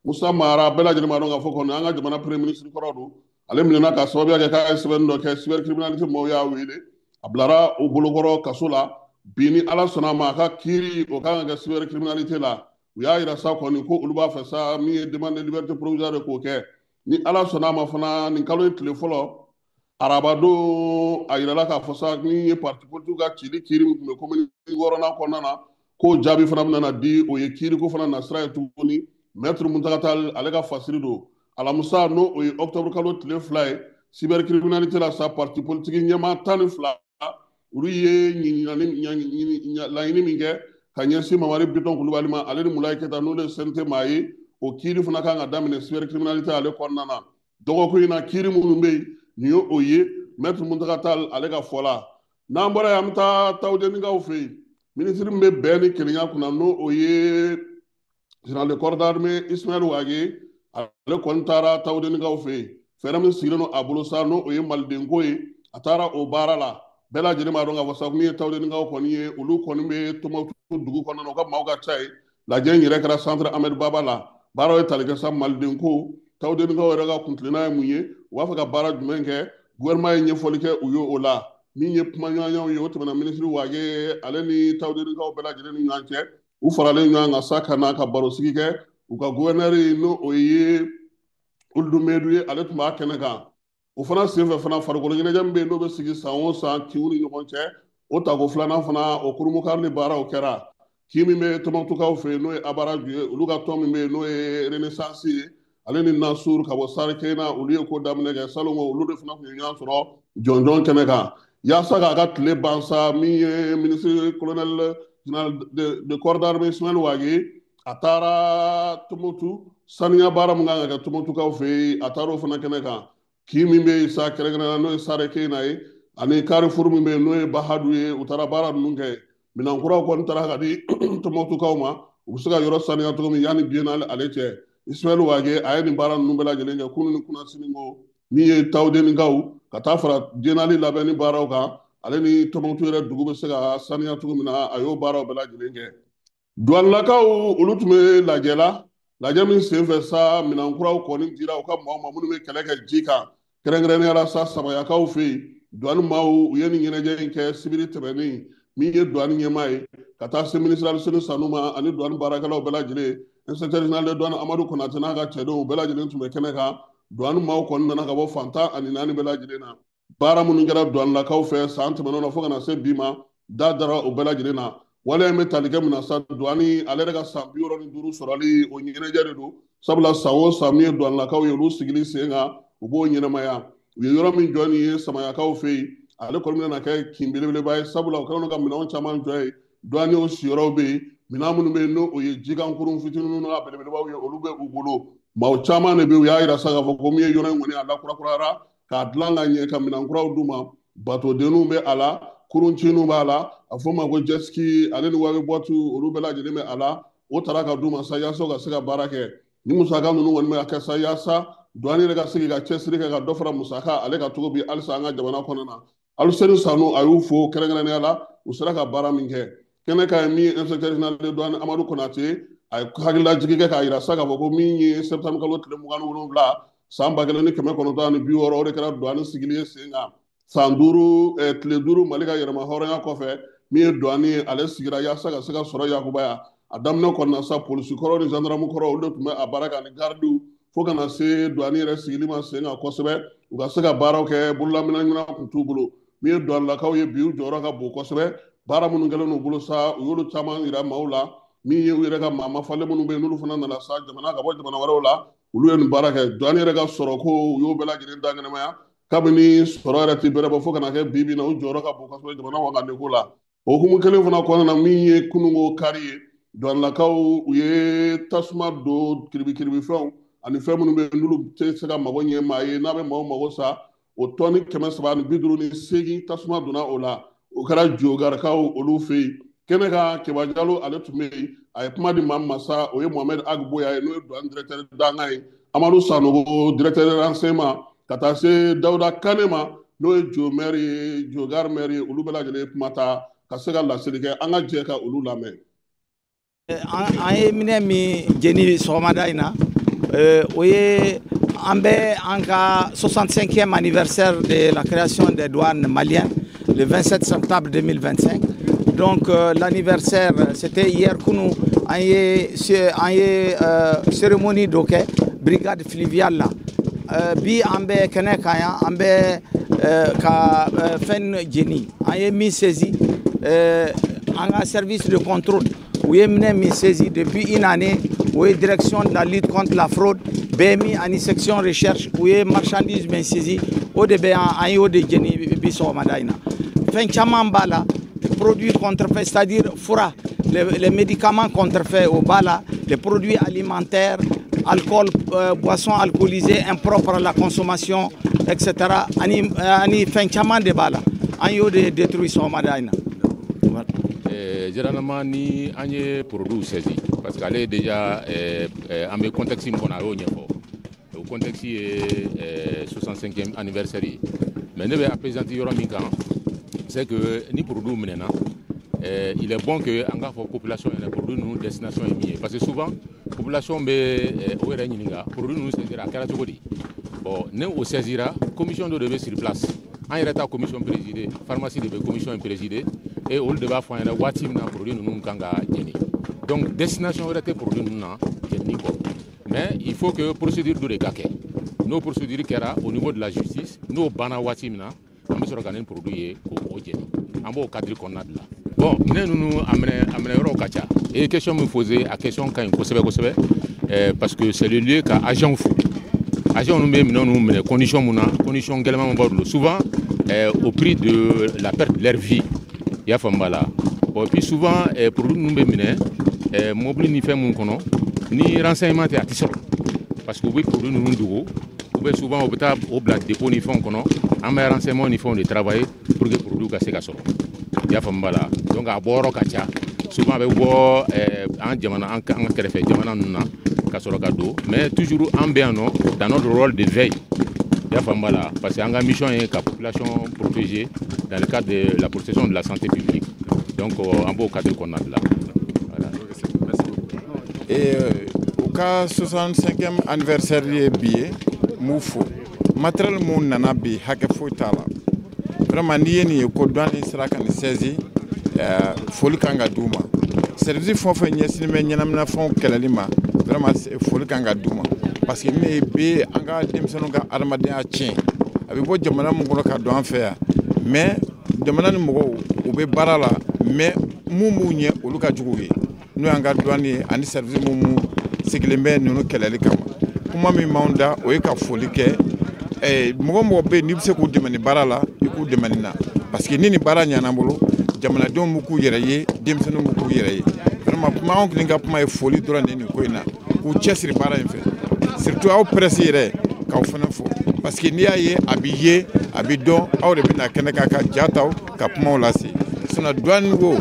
Musa Mara, bɛɛ lajɛlen b'a dɔn k'a fɔ kɔni an ka jamana premier ministre kɔrɔ don. Ale minɛna k'a sababuya kɛ k'a ye sɛbɛnni dɔ kɛ, cybercriminalité mɔgɔw y'a wele, a bilara o bolokɔrɔ kaso la. Bi, ni Ala sɔnna a ma, a ka kiiri o kan ka kɛ cybercriminalité la. U y'a yira sa kɔni ko olu b'a fɛ sa, min ye demande de liberté provisoire ye, k'o kɛ. Ni Ala sɔnna a ma fana, nin kalo in tile fɔlɔ, arabadon, a yirala k'a fɔ sa, min ye parti politique ka cili kiiri min tun bɛ commune wɔɔrɔnan kɔnɔna na, k'o jaabi fana bɛna di. O ye kiiriko fana nasira ye tuguni. Maître Mountaga Tall ale ka fasiri don alamisa, n'o o ye octobre kalo tile 2 ye. Cybercriminalité la sa, parti politique ɲɛmaa 12, olu ye ɲininkali laɲini min kɛ ka ɲɛsin Mamari Bitɔn Kulubali ma, ale ni Mulayi Keyita, n'olu ye CNT maa ye, O kiiri fana kan ka daminɛ cybercriminalité ale kɔnɔna na. Dɔgɔkun in na, kiiri minnu bɛ yen, nin ye o ye, maître Muntaga Tall ale ka fɔ la. N'an bɔra yen, an bɛ taa Tawudenikaw fɛ yen. Minisiri min bɛ bɛn ni kelenya kunna, n'o o ye général de corps d'armée Ismaël Wagué, ale kɔni taara Tawudenikaw fɛ yen. Fɛɛrɛ min sigilen don a bolo sa, n'o o ye malidenko ye, a taara o baara la. Bɛɛ lajɛlen b'a dɔn k'a fɔ sa, min ye Tawudenikaw kɔni ye, olu kɔni bɛ Tɔnbukutu dugu kɔnɔna na, u ka maaw ka ca yen. Lajɛ in yɛrɛ kɛra centre Ahmed Baba la. Baaraw ye tali kɛ sa malidenko. Tawudenikaw yɛrɛ ka kuntilenna ye mun ye, u b'a fɛ ka baara jumɛn kɛ, gouvernement ye ɲɛfɔli kɛ u ye o la. Min ye kumaɲɔgɔnyaw ye, o tɛmɛna minisiri Wagué ale ni Tawudenikaw bɛɛ lajɛlen ni ɲɔgɔn cɛ. U faralen ɲɔgɔn kan sa ka na ka barosigi kɛ. U ka gouverneur, n'o o ye Ould Medou ye, ale tun b'a kɛnɛ kan. O fana senfɛ fana, farikolo ɲɛnajɛ min bɛ yen, n'o bɛ sigi san o san kinw ni ɲɔgɔn cɛ, o tako filanan fana, o kurunbonkarili baaraw kɛra. Kin min bɛ Tɔnbukutukaw fɛ yen, n'o ye Abaraju ye, olu ka tɔn min bɛ yen, n'o ye Renaissance ye, ale ni Nasur ka bɔ Sarikena, olu ye ko daminɛ kɛ salon. Olu de fana tun ye ɲɔgɔn sɔrɔ jɔnjɔn kɛnɛ kan yaasa k'a ka tile ban sa. Min ye ministre colonel général de corps d'armée Ismaël Wagué, a taara Tɔnbukutu, saniya baara min kan ka kɛ Tɔnbukutukaw fɛ yen, a taara o fana kɛnɛ kan. Kin min bɛ yen sa, kɛrɛnkɛrɛnnenya n'o ye Sarekena ye, ani Carrefour min bɛ yen, n'o ye Bahadu ye, u taara baara ninnu kɛ. Minɛn kuraw kɔni taara ka di Tɔnbukutukaw ma, u bɛ se ka yɔrɔ saniya cogo min yanni biennale ale cɛ. Ismaël Wagué a ye nin baara ninnu bɛɛ lajɛlen kɛ kunun ni kunnasini ko min ye Tawudenikaw ka taa fara biennale labɛnni baaraw kan, ale ni Tɔnbukutu yɛrɛ dugu bɛ se ka saniya cogo min na, a y'o baaraw bɛɛ lajɛlen kɛ. Duwanilakaw, olu tun bɛ lajɛ la. Lajɛ min senfɛ sa, minɛn kuraw kɔni dira u ka maaw ma minnu bɛ kɛlɛ kɛ ji kan, kɛrɛnkɛrɛnnenya la sa Samayakaw fɛ yen. Duwani maaw, u ye nin ɲɛnajɛ in kɛ sibiri tɛmɛnen. Min ye duwani ɲɛmaa ye, ka taa se minisiri Aluseni Sanu ma, ani duwani baarakɛlaw bɛɛ lajɛlen, inspecteur général de douane Amadu Konate n'a ka cɛdenw bɛɛ lajɛlen tun bɛ kɛnɛ kan. Duwani maaw kɔni nana ka bɔ fan 14 bɛɛ lajɛlen na. Baara minnu kɛra duwanilakaw fɛ san tɛmɛnenw na fo ka na se bi ma, da dara o bɛɛ lajɛlen na. Waleya in bɛ tali kɛ mun na sa? Duwani ale yɛrɛ ka san 65 sɔrɔli, o ɲɛnajɛ de don, sabula san o san, min ye duwanilakaw ye, olu sigili sen kan, u b'o ɲɛnamaya. U ye yɔrɔ min jɔ nin ye Samayakaw fɛ yen, ale kɔni bɛna kɛ kin belebeleba ye, sabula u kɛlen don ka minɛnw caman jɔ yen. Duwaniw siyɔrɔw bɛ yen, minɛn minnu bɛ yen, n'o o ye jikankurun fitininw n'a belebelebaw ye, olu bɛ u bolo. Maaw caman de bɛ yen, u y'a yira sa k'a fɔ ko min ye yɔrɔ in kɔni, a lakurakurayara k'a dilan ka ɲɛ, ka minɛn kuraw d'u ma. Batodenninw bɛ a la, kuruncininw b'a la, a fɔ ma ko jet ski, ale ni wakebɔtiw, olu bɛɛ lajɛlen bɛ a la. O taara ka d'u ma sa yaasa u ka se ka baara kɛ. Ni musaka ninnu kɔni bɛ ka kɛ sa yaasa douane yɛrɛ ka se k'i ka cɛsiri kɛ ka dɔ fara musaka ale ka cogo bi halisa an ka jamana kɔnɔ na. Aluseni Sanu a y'u fo kɛrɛnkɛrɛnnenya la, u sera ka baara min kɛ kɛnɛ kan ye. Min ye inspecteur général de douane Amadu Konate, a ye hakililajigi kɛ k'a yira sa k'a fɔ ko min ye septembre kalo tile 27 san 1960, o de kɛra douane sigili ye sen kan. San 5, tile 5 Mali ka yɛrɛma hɔrɔnya kɔfɛ, min ye douane ye, ale sigira yaasa ka se ka sɔrɔ yakubaya. A daminɛ kɔnɔna sa, polisi kɔrɔ ni gendarme kɔrɔ, olu de tun bɛ a baara kɛ, ani gardiw, fo ka na se douane yɛrɛ sigili ma sen kan kosɛbɛ, u ka se ka baaraw kɛ. Bololaminɛ ɲuman tun t'u bolo. Min ye douanelakaw ye bi, u jɔyɔrɔ ka bon kosɛbɛ. Baara minnu kɛlen n'u bolo sa, u y'olu caman yira maaw la. Min ye u yɛrɛ ka maa mafalen minnu bɛ yen, n'olu fana nana sa jamana ka bɔ jamana wɛrɛw la, olu ye nin baara kɛ. Douane yɛrɛ ka sɔrɔ ko, u y'o bɛɛ lajɛlen da ɲɛnamaya kabini sɔrɔ yɛrɛ tɛ bɛrɛ bɔ fo ka na kɛ bi bi in na, u jɔyɔrɔ ka bon kosɛbɛ jamana wagandeko la. O hukumu kelen fana kɔnɔna na, min ye kununko kari ye, douanelakaw u ye tasuma don kiribikiribifɛnw ani fɛn minnu bɛ yen, n'olu tɛ se ka mago ɲɛ maa ye, n'a bɛ maaw mago sa, o tɔni 358, tasuma donna o la. O kɛra Jogarikaw olu fɛ yen. Kɛnɛ kan, Keba Jalo ale tun bɛ yen. A ye kuma di maa min ma sa, o ye Mohamed Agboya ye, n'o ye douane directeur dangan ye, Amadu Sanogo, directeur renseignement, ka taa se Dawuda Kane ma, n'o ye Jo maire ye, Jogar maire ye. Olu bɛɛ lajɛlen ye kuma ta ka se ka laseli kɛ. An ka jɛ ka olu lamɛn. An ye minɛ min jeni sɔgɔmada in na, o ye an bɛ an ka 65e anniversaire de la création des douanes maliennes, le 27 septembre 2025. Donc l'anniversaire, c'était hier. Kunu an ye cérémonie dɔ kɛ brigade fluviale la. Bi an bɛ kɛnɛ kan yan, an bɛ ka fɛn jeni, an ye min saisi, an ka service de contrôle, u ye minɛ min saisi depuis une année, o ye direction de la lutte contre la fraude, BMI ani section recherche, u ye marchandise min saisi, o de bɛ yan, an y'o de jeni bi sɔgɔmada in na. Fɛn caman b'a la, produits contrefaits, c'est-à-dire fura, les médicaments contrefaits au bas là, les produits alimentaires, Alcool, boisson alcoolisée impropre à la consommation, etc. Ani fɛn caman de b'a la, an y'o de détruit sɔgɔmada in na. Généralement ni an ye produit saisi, parce que ale déjà an bɛ contexte min kɔnɔ, a y'o ɲɛfɔ. O contexte ye 65e anniversaire ye. Mais ne bɛ appesantir yɔrɔ min kan, c'est que ni produit minɛna, il est bon que an k'a fɔ population ɲɛna produit ninnu destination ye min ye, parce que souvent population bɛ o yɛrɛ ɲininka produit ninnu saisira, a kɛra cogo di. Bon, ni o saisira, commission dɔ de bɛ sur place. An yɛrɛ ta commission présider, pharmacie de bɛ commission in présider, et olu de b'a fɔ an ɲɛna waati min na produit ninnu kan ka jɛni. Donc destination wɛrɛ tɛ produit ninnu na jɛnini kɔ, mais il faut que procédure dɔ de ka kɛ. N'o procédure kɛra au niveau de la justice, n'o banna waati min na, an bɛ sɔrɔ ka nin produit ye k'o jɛni. An b'o cadre kɔnɔna de la. Bon, minɛn ninnu a minɛ yɔrɔw ka ca. E ye question min posé, a question ka ɲi kosɛbɛ kosɛbɛ, parce que c'est le lieu ka agent fo. Agent ninnu bɛ minɛn ninnu minɛ condition mun na, condition gɛlɛman b'u bolo, souvent au prix de la perte de leur vie. I y'a faamu b'a la. Bon, et puis souvent produit ninnu bɛ minɛ mobili ni fɛn mun kɔnɔ, ni renseignement tɛ, a tɛ sɔrɔ, parce que u bɛ produit ninnu dogo, ou bien souvent u bɛ taa o bila dépôt ni fɛnw kɔnɔ. An bɛ renseignement ni fɛnw de travailler pour que produit ka se ka sɔrɔ. I y'a faamu b'a la. Donc a bɔyɔrɔ ka ca. Souvent a bɛ bɔ an jamana, an ka kɛrɛfɛ jamana ninnu na ka sɔrɔ ka don. Mais toujours an bɛ yan nɔ dans notre rôle de veille. I y'a faamu b'a la, parce que an ka mission ye ka population protéger dans le cadre de la protection de la santé publique. Donc an b'o cadre kɔnɔna de la. Voilà. Et u ka 65e anniversaire ye bi ye, n b'u fo. Matériel mun nana bi, hakɛ foyi t'a la. Vraiment, n'i ye nin ye ko douane sera ka nin saisi, foli kan ka d'u ma. Service fɛn o fɛn ɲɛsinnen bɛ ɲɛnaminafɛnw kɛlɛli ma, vraiment foli kan ka d'u ma, parce que ne bɛ an ka denmisɛnninw ka adamadenya tiɲɛ. A bɛ bɔ jamana min kɔnɔ ka don an fɛ yan, mais jamana ni mɔgɔw u bɛ baara la, mais mun b'u ɲɛ, olu ka jugu ye, n'o y'an ka douane ye ani service mun sigilen bɛ ninnu kɛlɛli kama. Kuma min b'anw da, o ye ka foli kɛ. Mɔgɔ mɔgɔ bɛ yen n'i bɛ se k'u dɛmɛ ni baara la, i k'u dɛmɛ nin na, parce que ni nin baara ɲɛna bolo, jamanadenw b'u k'u yɛrɛ ye, denmisɛnninw b'u k'u yɛrɛ ye. Vraiment, kuma anw kelen ka kuma ye foli dɔrɔn de ye nin ko in na, k'u cɛsiri baara in fɛ. Surtout aw presse yɛrɛ, k'aw fana fo, parce que n'i y'a ye a bɛ ye, a bɛ dɔn, aw de bɛ na kɛnɛ kan ka ja ta ka kumaw lase. Sinon douane wo,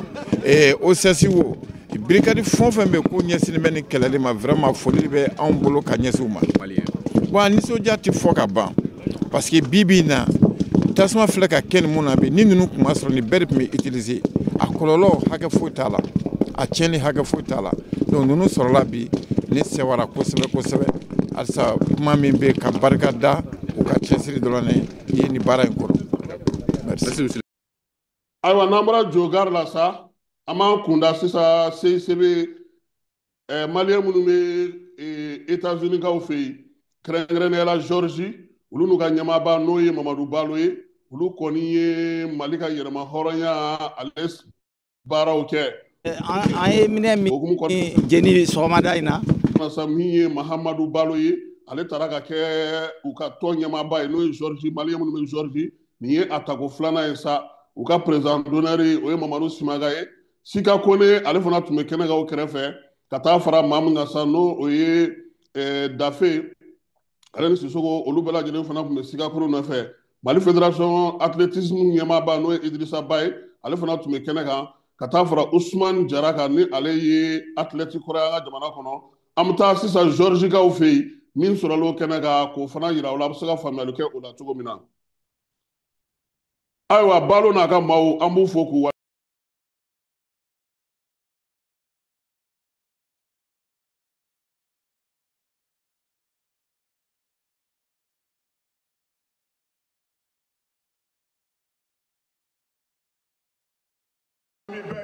OCS wo, brigade fɛn o fɛn bɛ k'u ɲɛsinnen bɛ nin kɛlɛli ma, vraiment foli bɛ anw bolo ka ɲɛsin u ma. Bon, a nisɔndiya tɛ fɔ ka ban, parce que bi bi in na, tasuma filɛ ka kɛ nin mun na bi, ni ninnu tun ma sɔrɔ, nin bɛɛ de tun bɛ utiliser. A kɔlɔlɔ hakɛ foyi t'a la, a tiɲɛni hakɛ foyi t'a la. Donc ninnu sɔrɔla bi, ne sɛwara kosɛbɛ kosɛbɛ. Halisa kuma min bɛ ka barika da u ka cɛsiri dɔrɔn de ye nin baara in kɔnɔ. Merci. Ayiwa, n'an bɔra Jogari la sa, an b'an kunda sisan CICB, maliyɛn minnu bɛ États-Unis kaw fɛ yen, kɛrɛnkɛrɛnnenya la Georgie, olu n'u ka ɲɛmaaba n'o ye Mamadu Balo ye, olu kɔni ye Mali ka yɛrɛma hɔrɔnya ale baaraw kɛ. An ye minɛn min jeni sɔgɔmada in na, masa min ye Mahamadu Balo ye, ale taara ka kɛ u ka tɔn ɲɛmaaba ye, n'o ye Georgie, maliyɛn minnu bɛ Georgie. Nin ye a tako filanan ye sa. U ka président d'honneur o ye Mamadu Simaga ye. Sika Kone ale fana tun bɛ kɛnɛ kan o kɛrɛfɛ, ka taa fara maa min kan sa, n'o o ye Dafe ale ni Sisoko, olu bɛɛ lajɛlen fana tun bɛ Sika Kone nɔfɛ. Mali fédération athlétisme ɲɛmaaba n'o ye Idrissa Ba ye, ale fana tun bɛ kɛnɛ kan, ka taa fara Usman Jara kan, ni ale ye athlète kɔrɔ ye an ka jamana kɔnɔ. An bɛ taa sisan Georgikaw fɛ yen, min sɔrɔla o kɛnɛ kan k'o fana yira u la, a bɛ se ka faamuyali kɛ o la cogo min na. Ayiwa, Balo n'a ka maaw, an b'u fo k'u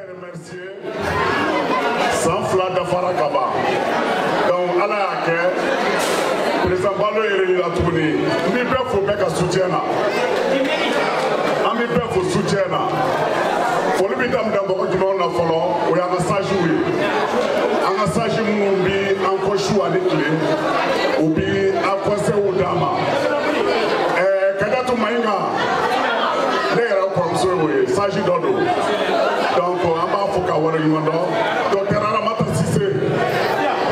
remercier. San 2 dafara ka ban. Donc ala y'a kɛ président Balo yɛrɛ la tuguni. N b'i bɛɛ fo bɛɛ ka soutien na. An b'i bɛɛ fo soutien na. Foli bɛ daminɛ mɔgɔ jumɛnw na fɔlɔ, o y'an ka sages ye. An ka sages minnu bi an kɔ su ani tile, u bi an conseils d'an ma. Kadiatou Maïga, ne yɛrɛ kɔrɔmuso y'o ye, sage dɔ don. Donc an b'a fɔ k'a waleɲuman dɔn. Docteur Aramata Cissé,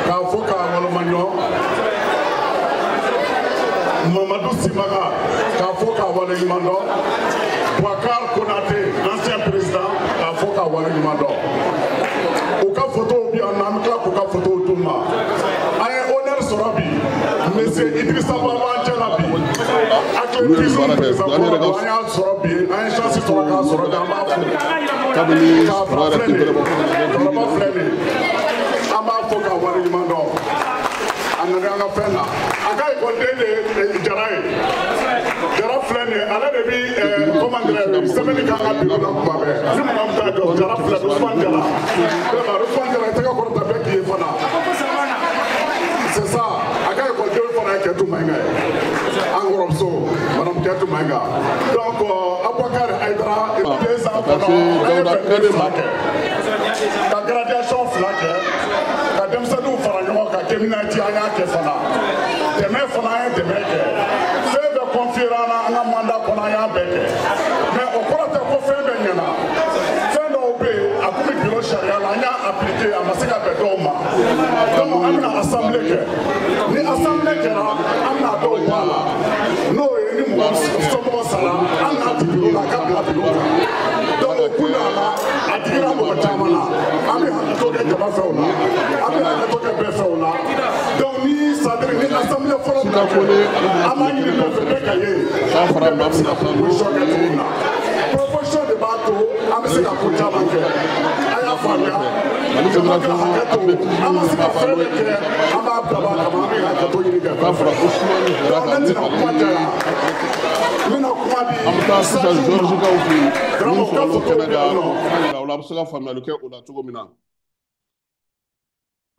k'a fɔ k'a waleɲuman dɔn. waleɲuman dɔn. Boubacar Konaté, l'ancien président, k'a fo k'a waleɲuman dɔn. U ka photow bi yan nɔ, an bɛ tila k'u ka photow d'u ma. An ye honneur sɔrɔ bi, monsieur Idrissa Ba b'an cɛ la bi. Athlétisme président kɔrɔ don, an y'a sɔrɔ bi, an ye chance sɔrɔ k'a sɔrɔ bi, an b'a fo. Kabini K'a sɔrɔ yɛrɛ filɛ tɛ nin ye, bɛrɛ bɔ fo ka na kɛ bi. Cɛkɔrɔba filɛ nin ye, an b'a fo k'a waleɲuman dɔn. A nana an ka fɛn na, a ka ekɔliden de ye Jara ye. Jara filɛ nin ye, ale de bi comment dirais-je, sɛbɛnni k'an ka bureau la kuma bɛɛ. Ni mɔgɔ min t'a dɔn, Jara filɛ, Ousmane Jara. Vraiment, Ousmane Jara, i tɛgɛ kɔrɔta bɛɛ k'i ye fana. C'est ça, a ka ekɔliden fana ye Kɛtu Mayiga ye. An kɔrɔmuso, madame Kɛtu Mayiga. Donc Aboubacar Haïdara, 2 ans Ka taa kɔnɔ, se an ye Dawuda 22 Kane fila ma. kɛ. Ka graduation fila kɛ, ka denmisɛnninw fara ɲɔgɔn kan, keminati an y'a kɛ fana. Dɛmɛ fana, an ye dɛmɛ kɛ. Fɛn bɛɛ confier an na an ka mandat kɔnɔ, an y'a bɛɛ kɛ. Mais o kɔrɔ tɛ ko fɛn bɛɛ ɲɛna. Fɛn dɔw bɛ yen, a kun bɛ bureau sariya la, an y'a appliquer, a ma se ka bɛn dɔw ma. Donc an bɛna assemblée kɛ. Ni assemblée kɛra, an bɛna dɔw bɔ a la. N'o ye ni mɔgɔ somɔgɔ sara, an n'a ti bureau la, a ka bila bureau kan. Donc o kun a la, a digira mɔgɔ caman na. An bɛ hakɛto kɛ jama fɛ o la, an bɛ hakɛto kɛ bɛɛ fɛ o la. Donc ni c'est-à-dire ni assemblée fɔlɔ bɛna kɛ, an b'a ɲini bɛɛ fɛ, bɛɛ ka ye. San fara maa Bɛɛ bɛ se min ka na sa n'o proposition kɛ cogo ye min na. Proposition de b'a to an bɛ se ka ko caman kɛ. A y'a faamuya. Mali Jama ka Fédération hakɛ to, an ma se ka athlétisme fɛn bɛɛ kɛ, an b'a dabɔ a kama, an bɛ hakɛto ɲini kɛ ka bɛɛ fɛ. fara Ousmane Jara Donc kan ne ni tɛna ale kuma ye caya. N bɛna kuma di An bɛ taa sisan Sadio ma. Georges fɛ yen Vraiment, min u ka sɔrɔla o photo kɛnɛ bɛ yan kan nɔ. k'o fana yira o la, a bɛ se ka faamuyali kɛ o la cogo min na.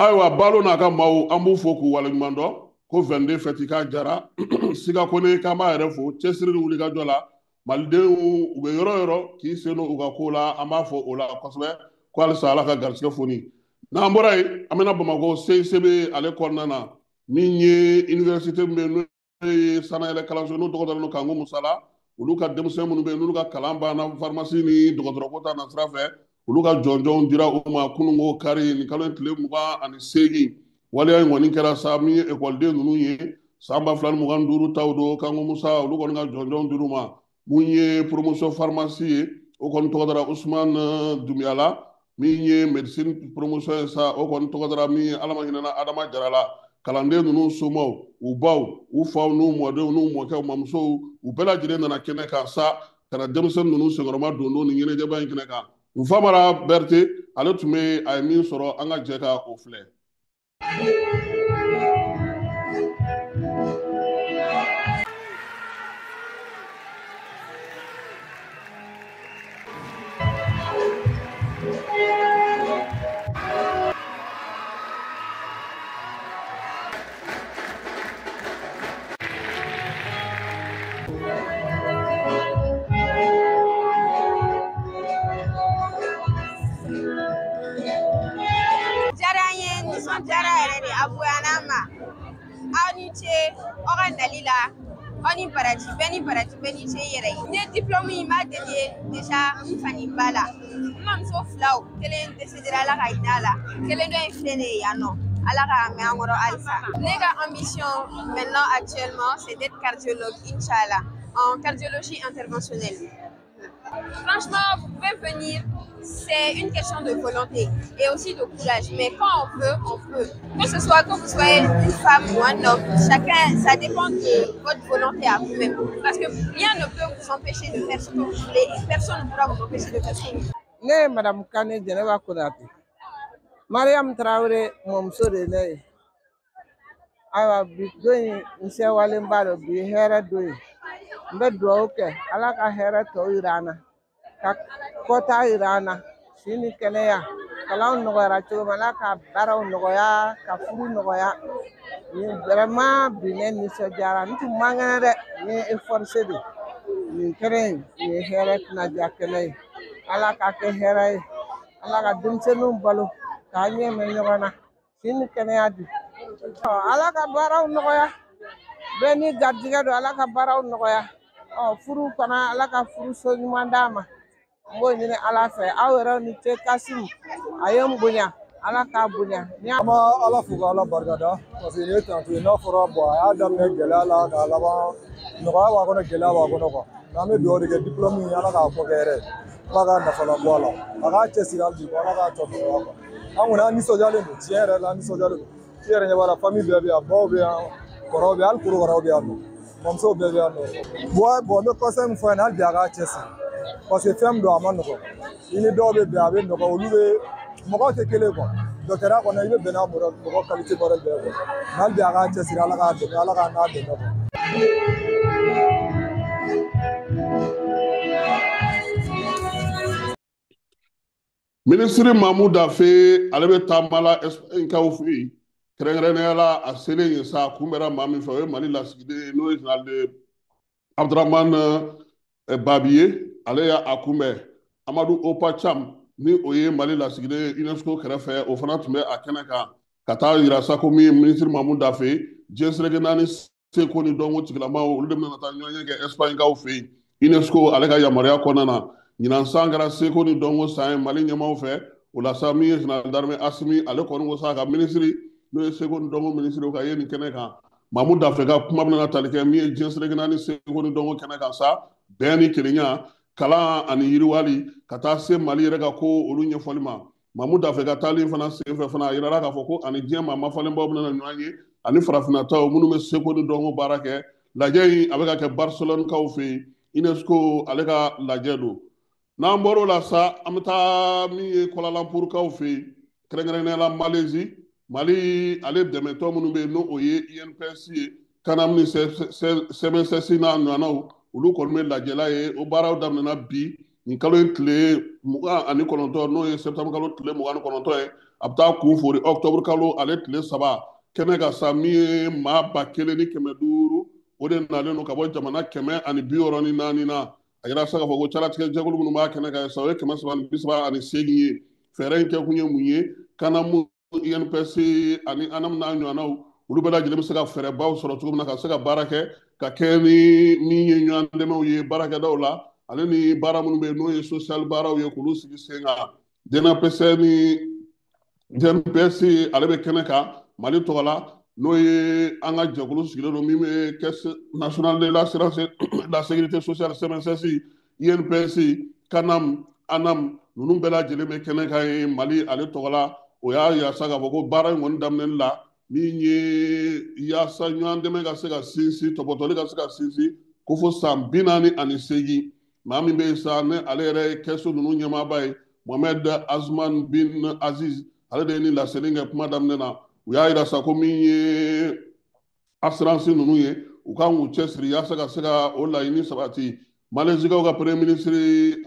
Ayiwa, Balo n'a ka maaw, an b'u fo k'u waleɲuman dɔn ko 22 fɛti k'a jara. Siga Kone, k'an b'a yɛrɛ fo cɛsiri ni wulikajɔ la. Malidenw u bɛ yɔrɔ o yɔrɔ k'i sen don u ka ko la, an b'a fɔ o la kosɛbɛ ko halisa Ala ka garisɛgɛ foni. N'an bɔra yen, an bɛna Bamakɔ CICB ale kɔnɔna na, min ye université min bɛ yen, n'o ye sanayɛlɛ kalanso, n'o tɔgɔ dalen don Kanku Musala. Olu ka denmisɛn minnu bɛ yen, n'olu ka kalan banna pharmacie ni dɔgɔtɔrɔko ta nasira fɛ, olu ka jɔnjɔnw dira u ma kununko kari nin kalo in tile 28. Waleya in kɔni kɛra sa, min ye ekɔliden ninnu ye san 2025 taw don Kanku Musa, olu kɔni ka jɔnjɔnw dir'u ma. Mun ye promotion pharmacie ye, o kɔni tɔgɔ dara Usman Dumuyala. Min ye médecine promotion ye sa, o kɔni tɔgɔ dara min ye, Ala ma hinɛna Adama Jara la. Kalanden ninnu somaw, u baw, u faw, n'u mɔdenw, n'u mɔkɛw, mamusow, u bɛɛ lajɛlen nana kɛnɛ kan sa ka na denmisɛnnin ninnu senkɔrɔma don don nin ɲɛnajɛba in kɛnɛ kan. Nfamara Berete, ale tun bɛ, a ye min sɔrɔ, an ka jɛ ka o filɛ. Diyara n ye, nisɔndiyara yɛrɛ de, a bonyana an ma. Aw ni ce aw ka nali la, aw ni baraji, bɛɛ ni baraji, bɛɛ ni ce i yɛrɛ ye. N ye diplôme in, n b'a dédié déjà n fa ni n ba la. N mamuso filaw, kelen décédéra, Ala ka hinɛ a la, kelen dɔ in filɛ nin ye yan nɔ, Ala k'a mɛn an kɔrɔ halisa. Ne ka ambition maintenant actuellement, c'est d'être cardiologue, inchallah, en cardiologie interventionnelle. Franchement, vous pouvez venir. C'est une question de volonté et aussi de courage. Mais quand on veut, on peut. Que ce soit que vous soyez une femme ou un homme, chacun, ça dépend de votre volonté à vous-même. Parce que rien ne peut vous empêcher de faire ce que vous voulez et personne ne pourra vous empêcher de faire ce que vous voulez. Ne ye Madamu Kane Jɛnɛba Konate, Mariam Tarawele mɔmuso de ye ne ye. Ayiwa, bi don in, n sɛwalenba don. Bi ye hɛrɛ don ye. N bɛ dugawu kɛ, Ala ka hɛrɛ tɔw yira an na, ka kɔta yira an na, si ni kɛnɛya. Kalanw nɔgɔyara cogo min, Ala ka baaraw nɔgɔya, ka furu nɔgɔya. Nin vraiment, bi ne nisɔndiyara. N tun man kɛnɛ dɛ, n ye efforcé de. Nin kɛnɛ in, nin ye hɛrɛ kunnaja kɛnɛ ye. Ala k'a kɛ hɛrɛ ye, Ala ka denmisɛnninw balo k'a ɲɛ mɛn ɲɔgɔn na, si ni kɛnɛya di. Ɔ, Ala ka baaraw nɔgɔya, bɛɛ ni garijɛgɛ don. Ala ka baaraw nɔgɔya. Ɔ, furu fana, Ala ka furuso ɲuman d'a ma. N b'o ɲini Ala fɛ. Aw yɛrɛw ni ce. Kasimu a ye n bonya. Ala k'a bonya. An b'a Ala fo k'Ala barikada parce que nin ye tanto ye n'a fɔra bon a y'a daminɛ gɛlɛya la k'a laban nɔgɔya b'a kɔnɔ gɛlɛya b'a kɔnɔ quoi. Mais an bɛ dugawu de kɛ diplôme in Ala k'a kɔ kɛ hɛrɛ ye. Ala k'a nafa labɔ a la. A k'a cɛsiri hali bi Ala k'a tɔ nɔgɔya quoi. An kɔni an nisɔndiyalen don tiɲɛ yɛrɛ la an nisɔndiyalen don. I yɛrɛ ɲɛ b'a la famille bɛɛ bɛ yan baw bɛ yan kɔrɔw bɛ yan hali korokaraw bɛ yan nɔ. Bamusow bɛɛ bɛ yan nɔ. Bon n bɛ conseil min fɔ a ɲɛna hali bi a k'a cɛsiri. Parce que fɛn min don a ma nɔgɔn. I ni dɔw bɛ bɛn a bɛ nɔgɔn olu bɛ mɔgɔw tɛ kelen quoi. Dɔgɔtɔrɔya kɔnɔ i bɛ bɛn n'a mɔgɔ qualité modèle bɛɛ quoi. Mais hali bi a k'a cɛsiri Ala k'a dɛmɛ Ala k'a n'a dɛmɛ quoi. Minisiri Mamu Dafe ale bɛ taama la Espagne-kaw fɛ yen kɛrɛnkɛrɛnnenya la a selen yen sa a kunbɛra maa min fɛ o ye Mali lasigiden ye n'o ye général de Abdramane Babi ye ale y'a kunbɛn Amadu Opa Cham ni o ye Mali lasigiden ye UNESCO kɛrɛfɛ o fana tun bɛ a kɛnɛ kan ka taa yira sa ko min ye minisiri Mamu Dafe diɲɛ seleke naani seko ni dɔnko tigilamaw olu de bɛna taa ɲɔgɔn kɛ Espagne-kaw fɛ yen UNESCO ale ka yamaruya kɔnɔna na ɲinan san kɛra seko ni dɔnko san ye Mali ɲɛmaaw fɛ o la sa min ye général d'armée Asimi ale kɔni ko sa ka minisiri n'o ye seko ni dɔnko minisiri o ka ye nin kɛnɛ kan Mamu Dafe ka kuma bɛna tali kɛ min ye diɲɛ seleke naani seko ni dɔnko kɛnɛ kan sa bɛn ni kelenya kalan ani yiriwali ka taa se Mali yɛrɛ ka ko olu ɲɛfɔli ma Mamu Dafe ka taali fana senfɛ fana a yirala k'a fɔ ko ani diɲɛ maa mafalenbaw bɛna ɲɔgɔn ye ani farafinnataw minnu bɛ seko ni dɔnko baara kɛ lajɛ in a bɛ ka kɛ Barcelone kaw fɛ yen UNESCO ale ka lajɛ don. N'an bɔr'o la sa an bɛ taa min ye Kuala Lumpur kaw fɛ yen kɛrɛnkɛrɛnnenya la Malaisie Mali ale dɛmɛtɔ minnu bɛ yen n'o ye INPS ye CANAM ni CMSS n'a ɲɔgɔnnaw olu kɔni bɛ lajɛla ye o baaraw daminɛna bi nin kalo in tile 29 n'o ye septembre kalo tile 29 ye a bɛ taa kun fori octobre kalo ale tile 3 kɛnɛ kan sa min ye maa 1500 o de nalen don ka bɔ jamana 164 na. A yira sa k'a fɔ ko calatigɛ jɛkulu minnu b'a kɛnɛ kan sa o ye 338 ye fɛɛrɛ in kɛkun ye mun ye CANAM INPS ani ANAM n'a ɲɔgɔnnaw olu bɛɛ lajɛlen bɛ se ka fɛɛrɛbaw sɔrɔ cogo min na ka se ka baara kɛ ka kɛ ni min ye ɲɔgɔn dɛmɛw ye baarakɛdaw la ale ni baara minnu bɛ yen n'o ye social baaraw ye k'olu sigi sen kan DNPS ni DNPS ale bɛ kɛnɛ kan Mali tɔgɔ la n'o ye an ka jɛkulu sigilen don min bɛ caisse nationale de l'assurance la sécurité sociale CMSS INPS CANAM ANAM ninnu bɛɛ lajɛlen bɛ kɛnɛ kan ye Mali ale tɔgɔ la o y'a yira sa k'a fɔ ko baara in kɔni daminɛli la min ye yaasa ɲɔgɔn dɛmɛ ka se ka sinsin tɔpɔtɔli ka se ka sinsin ko fo san 48 maa min bɛ yen sa ne ale yɛrɛ ye kɛso ninnu ɲɛmaaba ye Mohamed Azman bin Aziz ale de ye nin laseli kɛ kuma daminɛ na. U y'a yira sa ko min ye assurance ninnu ye u kan k'u cɛsiri yaasa ka se ka o laɲini sabati Malaisie-kaw ka premier ministre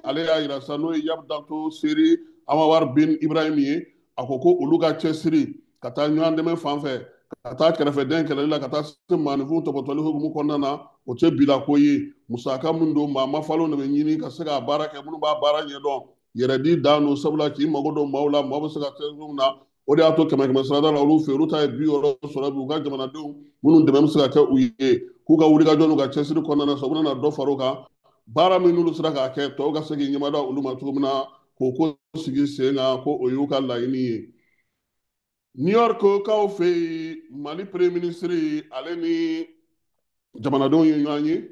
ale y'a yira sa n'o ye Yab Dato Seri Anwar bin Ibrahim ye a ko ko olu ka cɛsiri ka taa ɲɔgɔn dɛmɛ fan fɛ ka taa kɛrɛfɛdɛn kɛlɛli la ka taa se maaninfin tɔpɔtɔli hukumu kɔnɔna na o tɛ bila ko ye musaka min don maa mafalenw de bɛ ɲini ka se k'a baara kɛ minnu b'a baara ɲɛdɔn yɛrɛdi dan don sabula k'i mago don maaw la maaw bɛ se ka kɛ cogo min na o de y'a to 100 sarada la olu fɛ olu ta ye 60 sɔrɔ bi u ka jamanadenw minnu dɛmɛ bɛ se ka kɛ u ye k'u ka wulikajɔ n'u ka cɛsiri kɔnɔna na sa u bɛna dɔ fara o kan baara min n'olu sera k'a kɛ tɔw ka se k'i ɲɛmada olu ma cogo min na k'o ko sigi sen kan ko o y'u ka laɲini ye. New York kaw fɛ yen Mali premier ministre ale ni jamanadenw ye ɲɔgɔn ye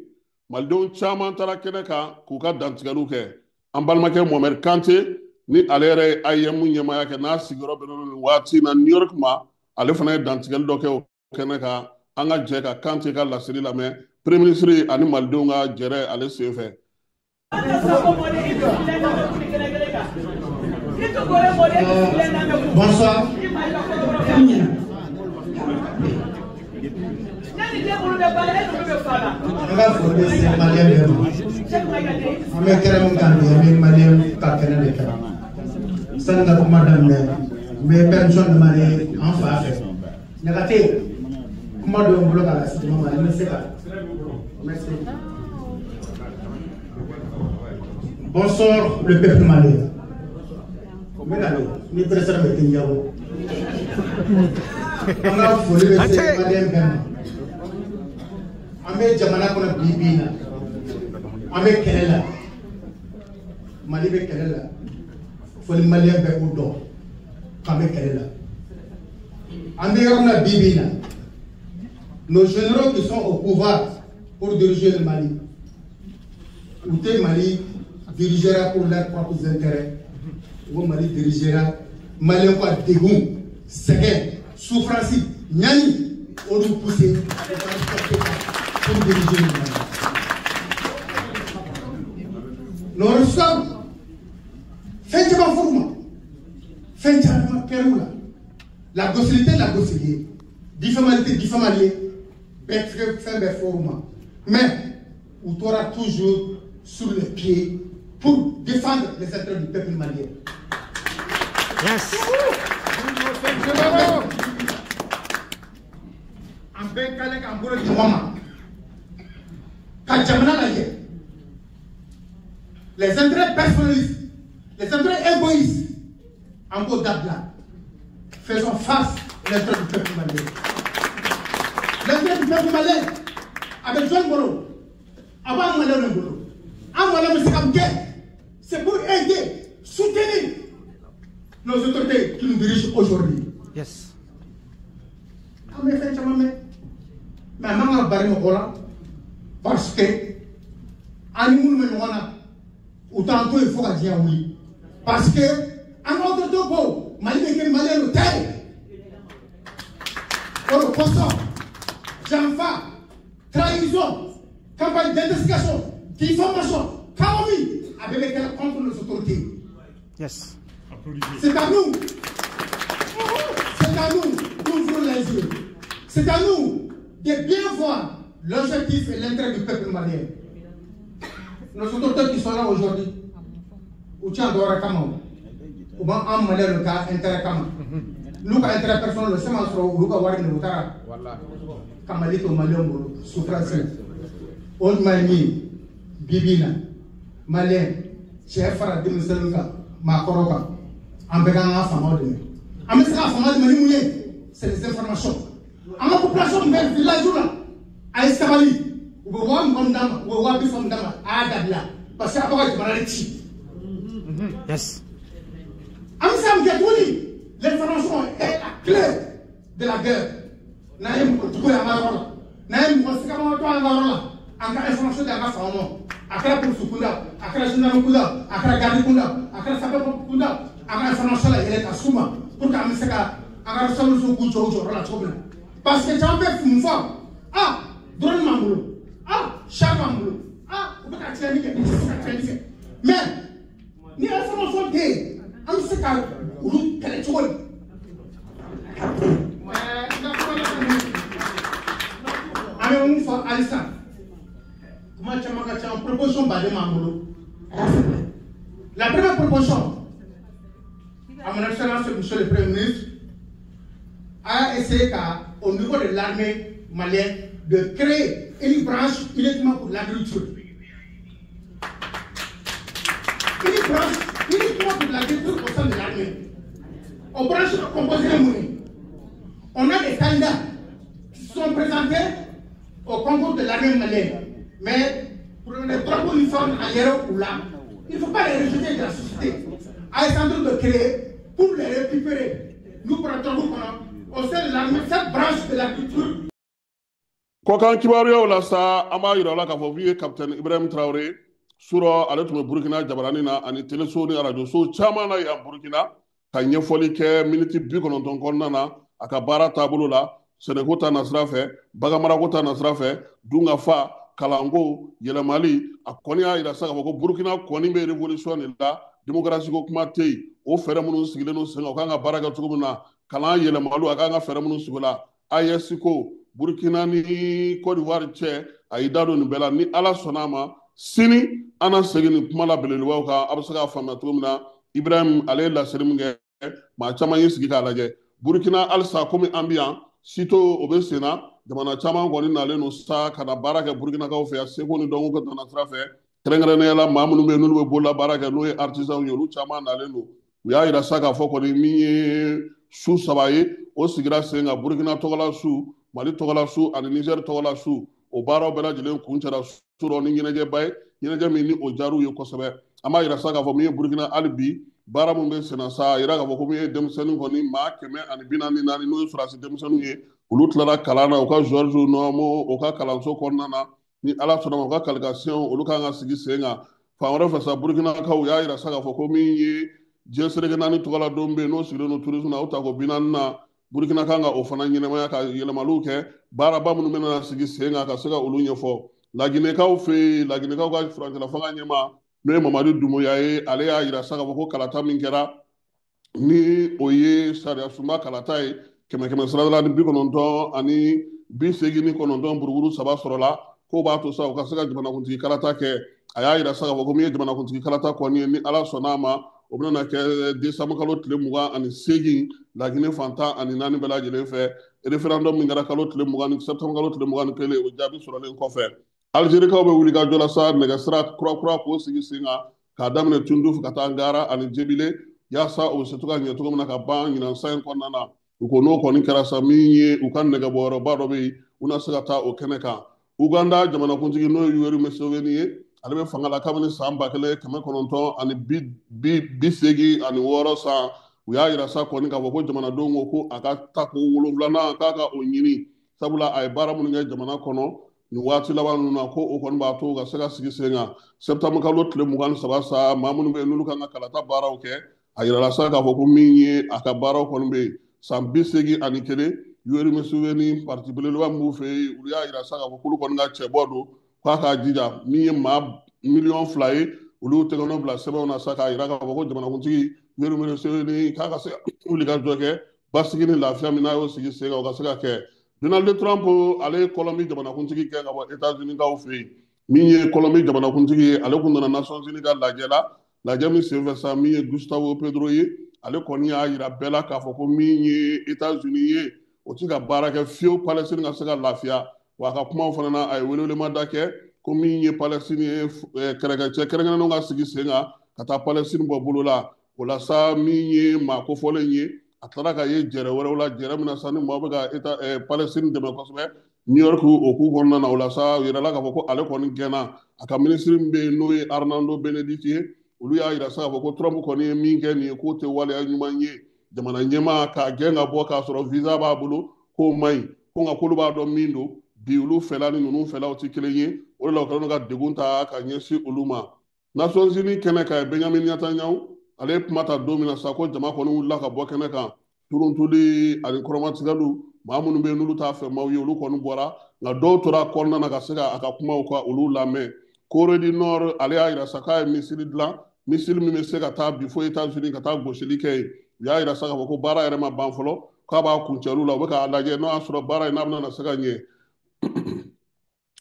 malidenw caman taara kɛnɛ kan k'u ka dantigɛliw kɛ an balimakɛ Mohamed Kante ni ale yɛrɛ ye AIM ɲɛmaaya kɛ n'a sigiyɔrɔ bɛnnen don nin waati in na New York ma ale fana ye dantigɛli dɔ kɛ o kɛnɛ kan an ka jɛ ka Kante ka laseli lamɛn premier ministre ani malidenw ka jɛrɛ ale senfɛ. Bonsoir. An ka foli bɛ se maliyɛn bɛɛ ma. An bɛ kɛnɛ min kan bi an bɛ maliyɛn ka kɛnɛ de kan. Sani ka kuma daminɛ n bɛ permission demander an fa fɛ. Ɲagate kuma dɔ bɛ n bolo ka lase jama ma n bɛ se ka. Merci. Bonsoir le peuple malien. N bɛ na ni président bɛ tɛ ɲɛbɔ. An ka foli bɛ se maliyɛn bɛɛ ma. An bɛ jamana kɔnɔ bi bi in na. An bɛ kɛlɛ la. Mali bɛ kɛlɛ la. Fo ni maliyɛn bɛɛ k'o dɔn. K'an bɛ kɛlɛ la. An bɛ yɔrɔ min na bi bi in na, nos généraux qui sont au pouvoir pour diriger le Mali, u tɛ Mali dirigera pour leurs propres intérêts. U bɛ Mali dirigera Maliyɛnw ka degun, sɛgɛn, souffrance, ɲani, o de pousser pour diriger le Mali. Nos responsables, fɛn caman fɔr'u ma, fɛn caman kɛr'u la. La docilité, la docilité, diffamalité, diffamali ye, bɛɛ fɛn bɛɛ fɔr'u ma. Mais u tora toujours sur les pieds pour défendre les intérêts du peuple malien. Yes. An bɛɛ kɛlen k'an bolo di ɲɔgɔn ma ka jamana lajɛ. Les intérêts personnalistes, les intérêts égoïstes, an k'o dabila. Faisons face à l'intérêt du peuple malien. L'intérêt du peuple malien a bɛ jɔn bolo? A b'an maliyɛnw de bolo. An maliyɛnw bɛ se ka mun kɛ? C'est pour aider, soutenir nos autorités qui nous dirigent aujourd'hui. Yes. An bɛ fɛn caman mɛn, mais a man ka bari mɔgɔ la, parce que an ni minnu bɛ ɲɔgɔn na, u t'an to yen fo ka diɲɛ wuli, parce que an ka autorité ko Mali bɛ kɛ maliyɛnw ta ye. O de kosɔn janfa, trahison, campagne d'intoxication, diffamation, calomnie, a bɛɛ bɛ kɛ contre nos autorités. Yes. C'est à nous. C'est à nous d'ouvrir les yeux. C'est à nous de bien voir l'objectif et l'intérêt du peuple malien. Nos autorités qui sont là aujourd'hui, u tiɲɛ dɔ wɛrɛ kama o, u b'an maliyɛnw ka intérêt kama. N'u ka intérêt personnel, sɛmɛ sɔrɔ olu ka wari minɛ, u taara ka Mali to maliyɛnw bolo souffrance. O jumɛn ye min ye? Bi bi in na, maliyɛn cɛ fara denmisɛnninw kan, maakɔrɔ kan, an bɛɛ k'an ka faamaw dɛmɛ. An bɛ se ka faama dɛmɛ ni mun ye? C'est les informations. An ka population bɛ village la, a ye sabali. U bɛ 20 000 d'a ma, u bɛ 30 000 d'a ma, a y'a dabila, parce que a b'a ka jamana de ci. Yes. An bɛ se ka mun kɛ tuguni? L'information est la clé de la guerre. N'an ye mɔgɔ jugu ye an ka yɔrɔ la, n'an ye mɔgɔ sigamagatɔ an ka yɔrɔ la, an ka information di an ka faamaw ma. A kɛra polisi kunda, a kɛra gendarme kunda, a kɛra garde kunda, a kɛra sapeur kunda, an ka information la yɛlɛ ka s'u ma pour que an bɛ se ka an ka responsable k'u jɔ u jɔyɔrɔ la cogo min na. Parce que caman bɛ mun fɔ? Ah, drone b'an bolo, ah, char b'an bolo, ah, u bɛ ka tiɲɛni kɛ, u bɛ ka tiɲɛni kɛ. Mais ni information tɛ yen, an bɛ se ka olu kɛlɛ cogo di? An bɛ mun fɔ halisa? Kuma caman ka ca, proposition baden b'an bolo. La première proposition, à mon excellence monsieur le premier ministre, a essayé au niveau de l'armée malienne de créer une branche uniquement pour l'agriculture. Une branche uniquement pour l'agriculture au sein de l'armée. Aux branches composées de monnaie. On a des candidats qui sont présentés au concours de l'armée malienne. Mais pour les trois uniformes ailleurs ou là, il ne faut pas les rejeter de la société. À être en train de créer pour les récupérer. Nous prenons au sein de l'armée cette branche de l'agriculture. Kɔkan kibaruyaw la sa, an b'a yira la k'a fɔ k'u ye capitaine Ibrahim Traoré surɔ, ale tun bɛ Burukina jabarani na ani teleso ni arajoso caman na yan Burukina, ka ɲɛfɔli kɛ miniti 90 kɔnɔna na a ka baara taabolo la, sɛnɛko ta nasira fɛ, baganmarako ta nasira fɛ, dunkafa, kalanko, yɛlɛmali. A kɔni y'a yira sa k'a fɔ ko Burukina kɔni bɛ révolution de la, démocratie ko kuma tɛ yen. O fɛɛrɛ minnu sigilen don sen kan, o kan ka baara kɛ cogo min na, kalan yɛlɛmaliw, a kan ka fɛɛrɛ minnu sigi o la, AES ko, Burukina ni Côte d'Ivoire cɛ, a y'i da don nin bɛɛ la. Ni Ala sɔnna a ma, sini an na segin nin kuma la belebelebaw kan, a bɛ se k'a faamuya cogo min na. Ibrahim ale ye laseli min kɛ, maa caman y'i sigi k'a lajɛ. Burukina halisa, komi an bɛ yan sito o bɛ sen na, jamana caman kɔni nalen don sa ka na baara kɛ Burukinakaw fɛ yan, seko ni dɔnko ka na sira fɛ, kɛrɛnkɛrɛnnenya la maa minnu bɛ yen n'olu bɛ bolola baara kɛ, n'o ye artisanw ye, olu caman nalen don. U y'a yira sa k'a fɔ kɔni min ye su 3 ye, o sigira sen kan: Burukina tɔgɔla su, Mali tɔgɔla su ani Nizɛri tɔgɔla su. O baaraw bɛɛ lajɛlen kun cɛra su rɔ ni ɲɛnajɛba ye, ɲɛnajɛ min ni o diyar'u ye kosɛbɛ. An b'a yira sa k'a fɔ min ye Burukina hali bi Baara mun bɛ senna sa, a yira k'a fɔ ko min ye denmisɛnnin kɔni maa 144, n'o ye sɔrɔdasi denmisɛnninw ye, olu tilara kalan na u ka Georges Noamo o ka kalanso kɔnɔna na. Ni Ala sɔnna ma, u ka qualification olu kan ka sigi sen kan. Fan wɛrɛ fɛ sa, Burkinakaw y'a yira sa k'a fɔ ko min ye diɲɛ seleke naani tɔgɔla don bɛ yen, n'o sigilen don tourisme na, o tako 40 na, Burkina kan ka o fana ɲɛnamaya ka yɛlɛmaliw kɛ, baaraba minnu bɛna sigi sen kan ka se ka olu ɲɛfɔ. Laginɛkaw fɛ yen, Laginɛkaw ka furancɛla fanga ɲɛmaa, n'o ye Mamadu Dumuya ye, ale y'a yira sa k'a fɔ ko kalata min kɛra, ni o ye sariya sunba kalata ye, kɛmɛ kɛmɛ sira la ni 90 89 buruburu saba sɔrɔla, k'o b'a to sa u ka se ka jamanakuntigi kalata kɛ. A y'a yira sa k'a fɔ ko min ye jamanakuntigi kalata kɔni ye, ni Ala sɔnna a ma, o bɛna kɛ décembre kalo tile 28, Laginɛ fan 14 bɛɛ lajɛlen fɛ. Référendum min kɛra kalo tile 20 ni septembre kalo tile 21, o jaabi sɔrɔlen kɔfɛ, Algérikaw bɛ wuli ka jɔ la sa, nɛgɛsira kura kura k'o sigi sen kan k'a daminɛ Tunduf ka taa Ngara ani Jebile, yaasa o bɛ se to ka ɲɛ cogo min na ka ban ɲinan san in kɔnɔna na. U ko n'o kɔni kɛra sa, min ye u ka nɛgɛbɔyɔrɔba dɔ bɛ yen, u na se ka taa o kɛnɛ kan. Uganda jamanakuntigi, n'o ye Yoweri Museveni ye, ale bɛ fanga la kabini san 1986 san. U y'a yira sa kɔni k'a fɔ ko jamanadenw ko ko a ka tako wolonfilanan k'a ka o ɲini, sabula a ye baara minnu kɛ jamana kɔnɔ nin waati laban ninnu na, ko o kɔni b'a to ka se ka sigi sen kan. Septembre kalo tile 23 sa, maa minnu bɛ yen n'olu kan ka kalata baaraw kɛ, a yirala sa k'a fɔ ko min ye a ka baaraw kɔni bɛ yen. San 81, Yoweri Museveni, parti belebeleba min b'u fɛ yen, olu y'a yira sa k'a fɔ k'olu kɔni ka cɛbɔ don, k'a k'a jija. Min ye maa 2 miliyɔn ye, olu tɛgɛnɔ bila sɛbɛnw na sa k'a yira k'a fɔ ko jamanakuntigi Yoweri Museveni k'a ka se ka wuli ka jɔ kɛ basigi ni lafiya min n'a y'o sigi sen kan, o ka se ka kɛ. Donald Trump, ale ye Colombie jamanakuntigi gɛn ka bɔ États-Unis kaw fɛ yen. Min ye Colombie jamanakuntigi ye, ale kun nana Nations Unies ka lajɛ la. Lajɛ min senfɛ sa, min ye Gustavo Petro ye, ale kɔni y'a yira bɛɛ la k'a fɔ ko min ye États-Unis ye, o ti ka baara kɛ fiyewu Palestine ka se ka lafiya. Wa a ka kumaw fana na, a ye welewelemada kɛ ko min ye Palestine ye, kɛlɛkɛcɛ kɛrɛnkɛrɛnnenw ka sigi sen kan ka taa Palestine bɔ bolo la. O la sa, min ye maa kofɔlen ye, a tilara ka ye jɛrɛ wɛrɛw la, jɛrɛ min na sa ni maaw bɛ ka État Palestine dɛmɛ kosɛbɛ New York o k'u kɔnɔna na. O la sa, o yirala k'a fɔ ko ale kɔni gɛnna. A ka minisiri min bɛ yen, n'o ye Arnaldo Benedetti ye, olu y'a yira sa k'a fɔ ko Trump kɔni ye min kɛ nin ye, k'o tɛ waleya ɲuman ye. Jamana ɲɛmaa k'a gɛn ka bɔ k'a sɔrɔ visa b'a bolo, k'o man ɲi, ko nka k'olu b'a dɔn min don bi, olu fɛla ni ninnu fɛlaw tɛ kelen ye. O de la, o kɛlen don ka degun ta ka ɲɛsin olu ma. Nations Unies kɛnɛ kan, Benjamin Netanyahu, ale ye kuma ta don min na sa, ko jama kɔni wulila ka bɔ kɛnɛ kan, turuntuli ani kɔrɔmatigɛliw. Maa minnu bɛ yen n'olu t'a fɛ maaw ye, olu kɔni bɔra, nka dɔw tora kɔnɔna na ka se ka a ka kumaw ka olu lamɛn. Corée du Nord, ale y'a yira sa k'a ye missile dilan, missile min bɛ se ka taa bi fo États-Unis ka taa gosili kɛ yen. U y'a yira sa k'a fɔ ko baara yɛrɛ ma ban fɔlɔ, k'a b'a kuncɛlu la, u bɛ k'a lajɛ n'o y'a sɔrɔ baara in n'a bɛna se ka ɲɛ.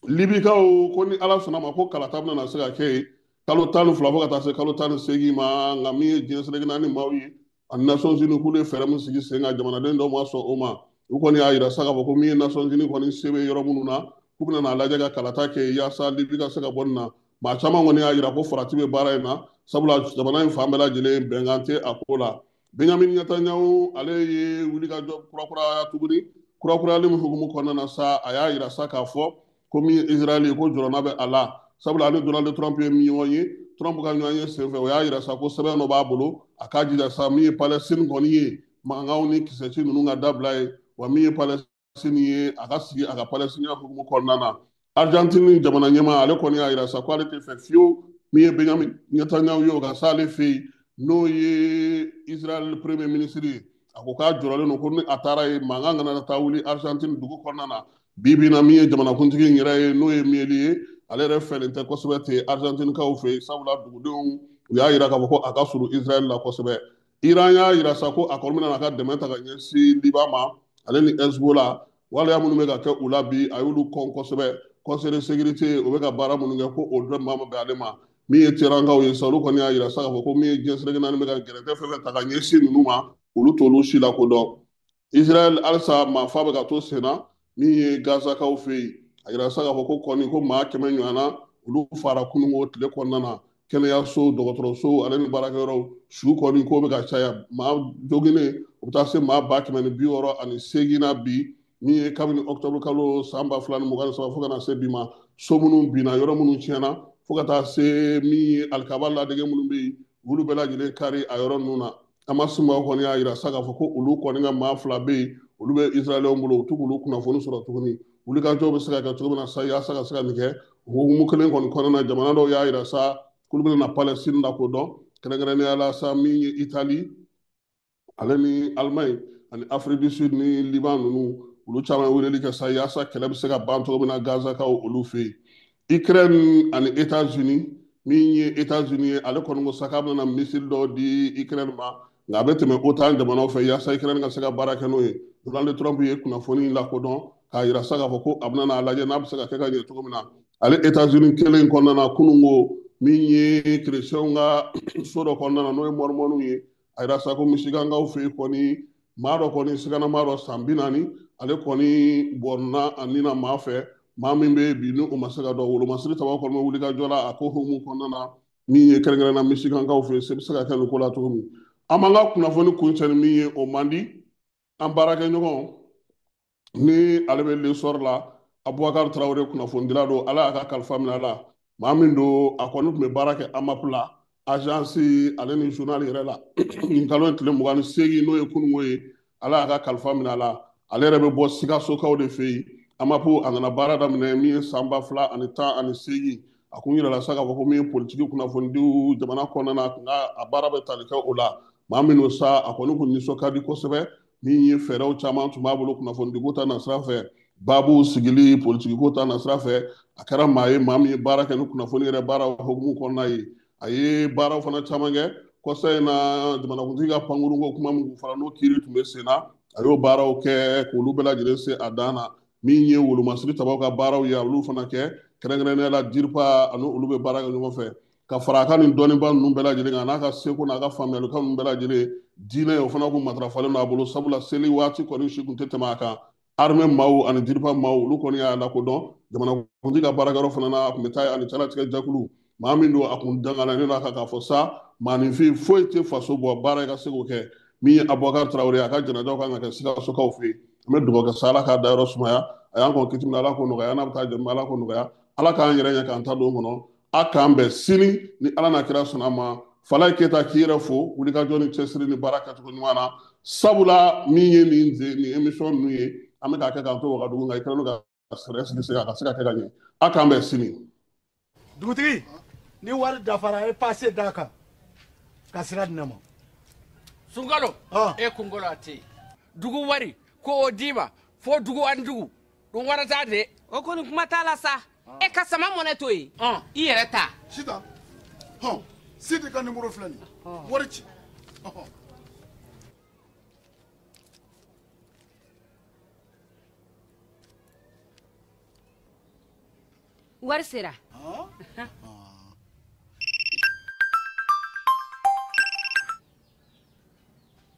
Libikaw ko ni Ala sɔnna ma, ko kalata bɛna se ka kɛ yen kalo 12 fo ka taa se kalo 18 ma. Nka min ye diɲɛ seleke naani maaw ye ani Nations Unies, k'olu ye fɛɛrɛ min sigi sen kan, jamanaden dɔw ma sɔn o ma. U kɔni y'a yira sa k'a fɔ ko min ye Nations Unies kɔni se bɛ yɔrɔ minnu na, k'u bɛna n'a lajɛ ka kalata kɛ yaasa Libi ka se ka bɔ nin na. Maa caman kɔni y'a yira ko farati bɛ baara in na, sabula jamana in fan bɛɛ lajɛlen bɛnkan tɛ a ko la. Benjamin Netanyahu, ale ye wulikajɔ kurakuraya tuguni. Kurakurayali min hukumu kɔnɔna na sa, a y'a yira sa k'a fɔ ko min ye Israël ye, ko jɔrɔna bɛ a la, sabula ani Donald Trump ye ɲɔgɔn ye. Trump ka ɲɔgɔn ye senfɛ, o y'a yira sa ko sɛbɛn dɔ b'a bolo, a k'a jija sa, min ye Palestine kɔni ye, mankanw ni kisɛci ninnu ka dabila ye, wa min ye Palestine ye, a ka sigi a ka Palestine hukumu kɔnɔna na. Argentine jamana ɲɛmaa, ale kɔni y'a yira sa ko ale tɛ fɛ fiyewu min ye Benjamin Netanyahu ye, o ka s'ale fɛ yen, n'o ye Israël premier ministre ye. A ko k'a jɔrɔlen don ko ni a taara yen, mankan kana taa wuli Argentine dugu kɔnɔna na. Bi bi in na, min ye jamanakuntigi in yɛrɛ ye, n'o ye Milei ye, ale yɛrɛ fɛlen tɛ kosɛbɛ ten Argentinekaw fɛ yen, sabula dugudenw u y'a yira k'a fɔ ko a ka surun Israël la kosɛbɛ. Iran y'a yira sa ko a kɔni bɛna a ka dɛmɛ ta ka ɲɛsin Liban ma, ale ni Hezbollah. Waleya minnu bɛ ka kɛ u la bi, a y'olu kɔn kosɛbɛ. Conseil de sécurité, o bɛ ka baara minnu kɛ, ko o dɔ ma bɛn ale ma. Min ye Teherankaw ye sa, olu kɔni y'a yira sa k'a fɔ ko min ye diɲɛ seleke naani bɛ ka gɛrɛntɛ fɛn fɛn ta ka ɲɛsin ninnu ma, olu t'olu si lakodɔn. Israël halisa, maafa bɛ ka to sen na min ye Gazakaw fɛ yen. A yira sa k'a fɔ ko kɔni ko maa 100 ɲɔgɔn na, olu fara kununko tile kɔnɔna na. Kɛnɛyaso, dɔgɔtɔrɔso ale ni baarakɛyɔrɔw, su kɔni ko bɛ ka caya. Maa joginnen, o bɛ taa se maa 168,000 na bi, min ye kabini octobre kalo san 2023 fo ka na se bi ma. So minnu binna, yɔrɔ minnu tiɲɛna, fo ka taa se min ye alikaba ladege minnu bɛ yen, Olu bɛɛ lajɛlen kari a yɔrɔ ninnu na. Hamas maaw kɔni y'a yira sa k'a fɔ ko olu kɔni ka maa 2 bɛ yen, olu bɛ Israɛlɛnw bolo, u t'u k'olu kunnafoni sɔrɔ tuguni. Wulikajɔw bɛ se ka kɛ cogo min na sa yaasa ka se ka nin kɛ. O hukumu kelen kɔni kɔnɔna na, jamana dɔw y'a yira sa k'olu bɛna na Palestine lakodɔn, kɛrɛnkɛrɛnnenya la sa min ye Italie ale ni Allemagne ani Afrique du Sud ni Liban ninnu, olu caman ye weleli kɛ sa yaasa kɛlɛ bɛ se ka ban cogo min na Gazakaw olu fɛ yen. Ukraine ani États-Unis, min ye États-Unis ye, ale kɔni ko sa k'a bɛna missile dɔw di Ukraine ma, nka a bɛ tɛmɛ OTAN jamanaw fɛ yaasa Ukraine ka se ka baara kɛ n'o ye. Donald Trump ye kunnafoni lakodɔn k'a yira sa k'a fɔ ko a bɛna n'a lajɛ n'a bɛ se ka kɛ ka ɲɛ cogo min na. Ale États-Unis kelen kɔnɔna na, kunun ko min ye kerecɛnw ka so dɔ kɔnɔna na n'o ye mɔrimɔniw ye, a yira sa ko Michigankaw fɛ yen kɔni maa dɔ kɔni sigana maa dɔ san 40, ale kɔni bɔnna a ni na maa fɛ, maa min bɛ bi ni o ma se ka dɔn. Wolomasiri tabaw kɔni bɛ wuli ka jɔ la a ko hukumu kɔnɔna na, min ye kɛrɛnkɛrɛnna Michigankaw fɛ yen, se bɛ se ka kɛ nin ko la cogo min. An b'an ka kunnafoni kuncɛ ni min ye, o man di an baarakɛɲɔgɔn ni ale bɛ L'Essor la, Abubakar Tarawele, kunnafonidila don. Ala y'a ka kalifa minɛ a la. Maa min don, a kɔni tun bɛ baara kɛ AMAP la, agence ale ni journal yɛrɛ la. Nin kalo in tile 28, n'o ye kununko ye, Ala y'a ka kalifa minɛ a la. Ale yɛrɛ bɛ bɔ Sikasokaw de fɛ yen. AMAP, a nana baara daminɛ min ye san 2018. A kun yirala sa k'a fɔ ko min ye politiki kunnafonidiw jamana kɔnɔna na, a kun ka a baara bɛ tali kɛ o la. Maa min don sa, a kɔni kun nisɔn ka di kosɛbɛ. Min ye fɛɛrɛw caman tun b'a bolo kunnafonidiko ta nasira fɛ, baabuw sigili politikiko ta nasira fɛ. A kɛra maa ye, maa min ye baara kɛ ni kunnafoni yɛrɛ baara hukumu kɔnɔna ye. A ye baaraw fana caman kɛ kɔsa in na, jamanakuntigi ka pankurunko kuma min kun fɔra n'o kiiri tun bɛ sen na, a y'o baaraw kɛ k'olu bɛɛ lajɛlen se a dan na. Min ye wolomasiri tabaw ka baaraw ye, a olu fana kɛ, kɛrɛnkɛrɛnnenya la DIRPA ani olu bɛ baara kɛ ɲɔgɔn fɛ. Ka fara a ka nin dɔnniba ninnu bɛɛ lajɛlen kan, n'a ka seko n'a ka faamuyalikan ninnu bɛɛ lajɛlen, diinɛ o fana kun matarafalen don a bolo, sabula seli waati kɔni si kun tɛ tɛmɛ a kan. Armée maaw ani DIRPA maaw, olu kɔni y'a lakodɔn. Jamanakuntigi ka baarakɛyɔrɔ fana na, a kun bɛ taa ani calatigɛ jɛkulu. Maa min don, a kun danganalen don a kan k'a fɔ sa maaninfin foyi tɛ faso bɔ baara i ka se k'o kɛ. Min ye Abubakar Tarawele, a ka janajaw kan ka kɛ Sikasokaw fɛ yen. An bɛ dugawu kɛ sa, Ala k'a dayɔrɔ sumaya. A y'an kɔn kiti min na, Ala k'o nɔgɔya. N'a bɛ taa jɛmu, Ala k'o nɔgɔya. Ala k'an yɛrɛ ɲɛ k'an ta don kɔnɔ. A k'an bɛn sini ni Ala n'a kira sɔnna a ma. Falaye Keyita k'i yɛrɛ fo wulikajɔ ni cɛsiri ni baara kɛcogo ɲuman na, sabula min ye nin émission ninnu ye, an bɛ k'a kɛ k'an to Wagadugu, nka i kɛlen don ka sɛbɛ sigi sen kan ka se ka kɛ ka ɲɛ. A k'an bɛn sini. Dugutigi, ni wari dafara, e passe d'a kan ka sira di ne ma. Sunkalo, e kunkolo a tɛ yen. Dugu wari ko o d'i ma fo dugu ani dugu dun warata de. O kɔni kuma t'a la sa. E ka sama mɔnɛ to yen, i yɛrɛ ta. Sitan hɔn, Sidi ka nimoro filɛ nin ye, wari ci. Wari sera.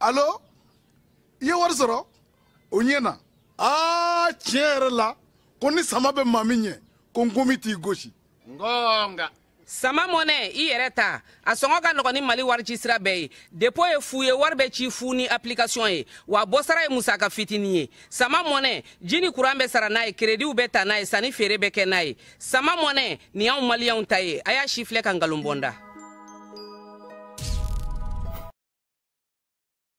Alo, i ye wari sɔrɔ o ɲɛ na. Aa, tiɲɛ yɛrɛ la, ko ni sama bɛ maa min ɲɛ, ko nkomi t'i gosi. Ngonga. Sama mɔnɛ, i yɛrɛ ta, a sɔngɔ ka nɔgɔn ni Mali wari ci sira bɛɛ ye. Dépôt ye fu ye, wari bɛ ci fu ni application ye, wa bɔsara ye musaka fitinin ye. Sama mɔnɛ, ji ni kuran bɛ sara n'a ye, créditw bɛ ta n'a ye, sanni feere bɛ kɛ n'a ye. Sama mɔnɛ, nin y'anw maliyɛnw ta ye. A y'a si filɛ ka nkalon bɔnda.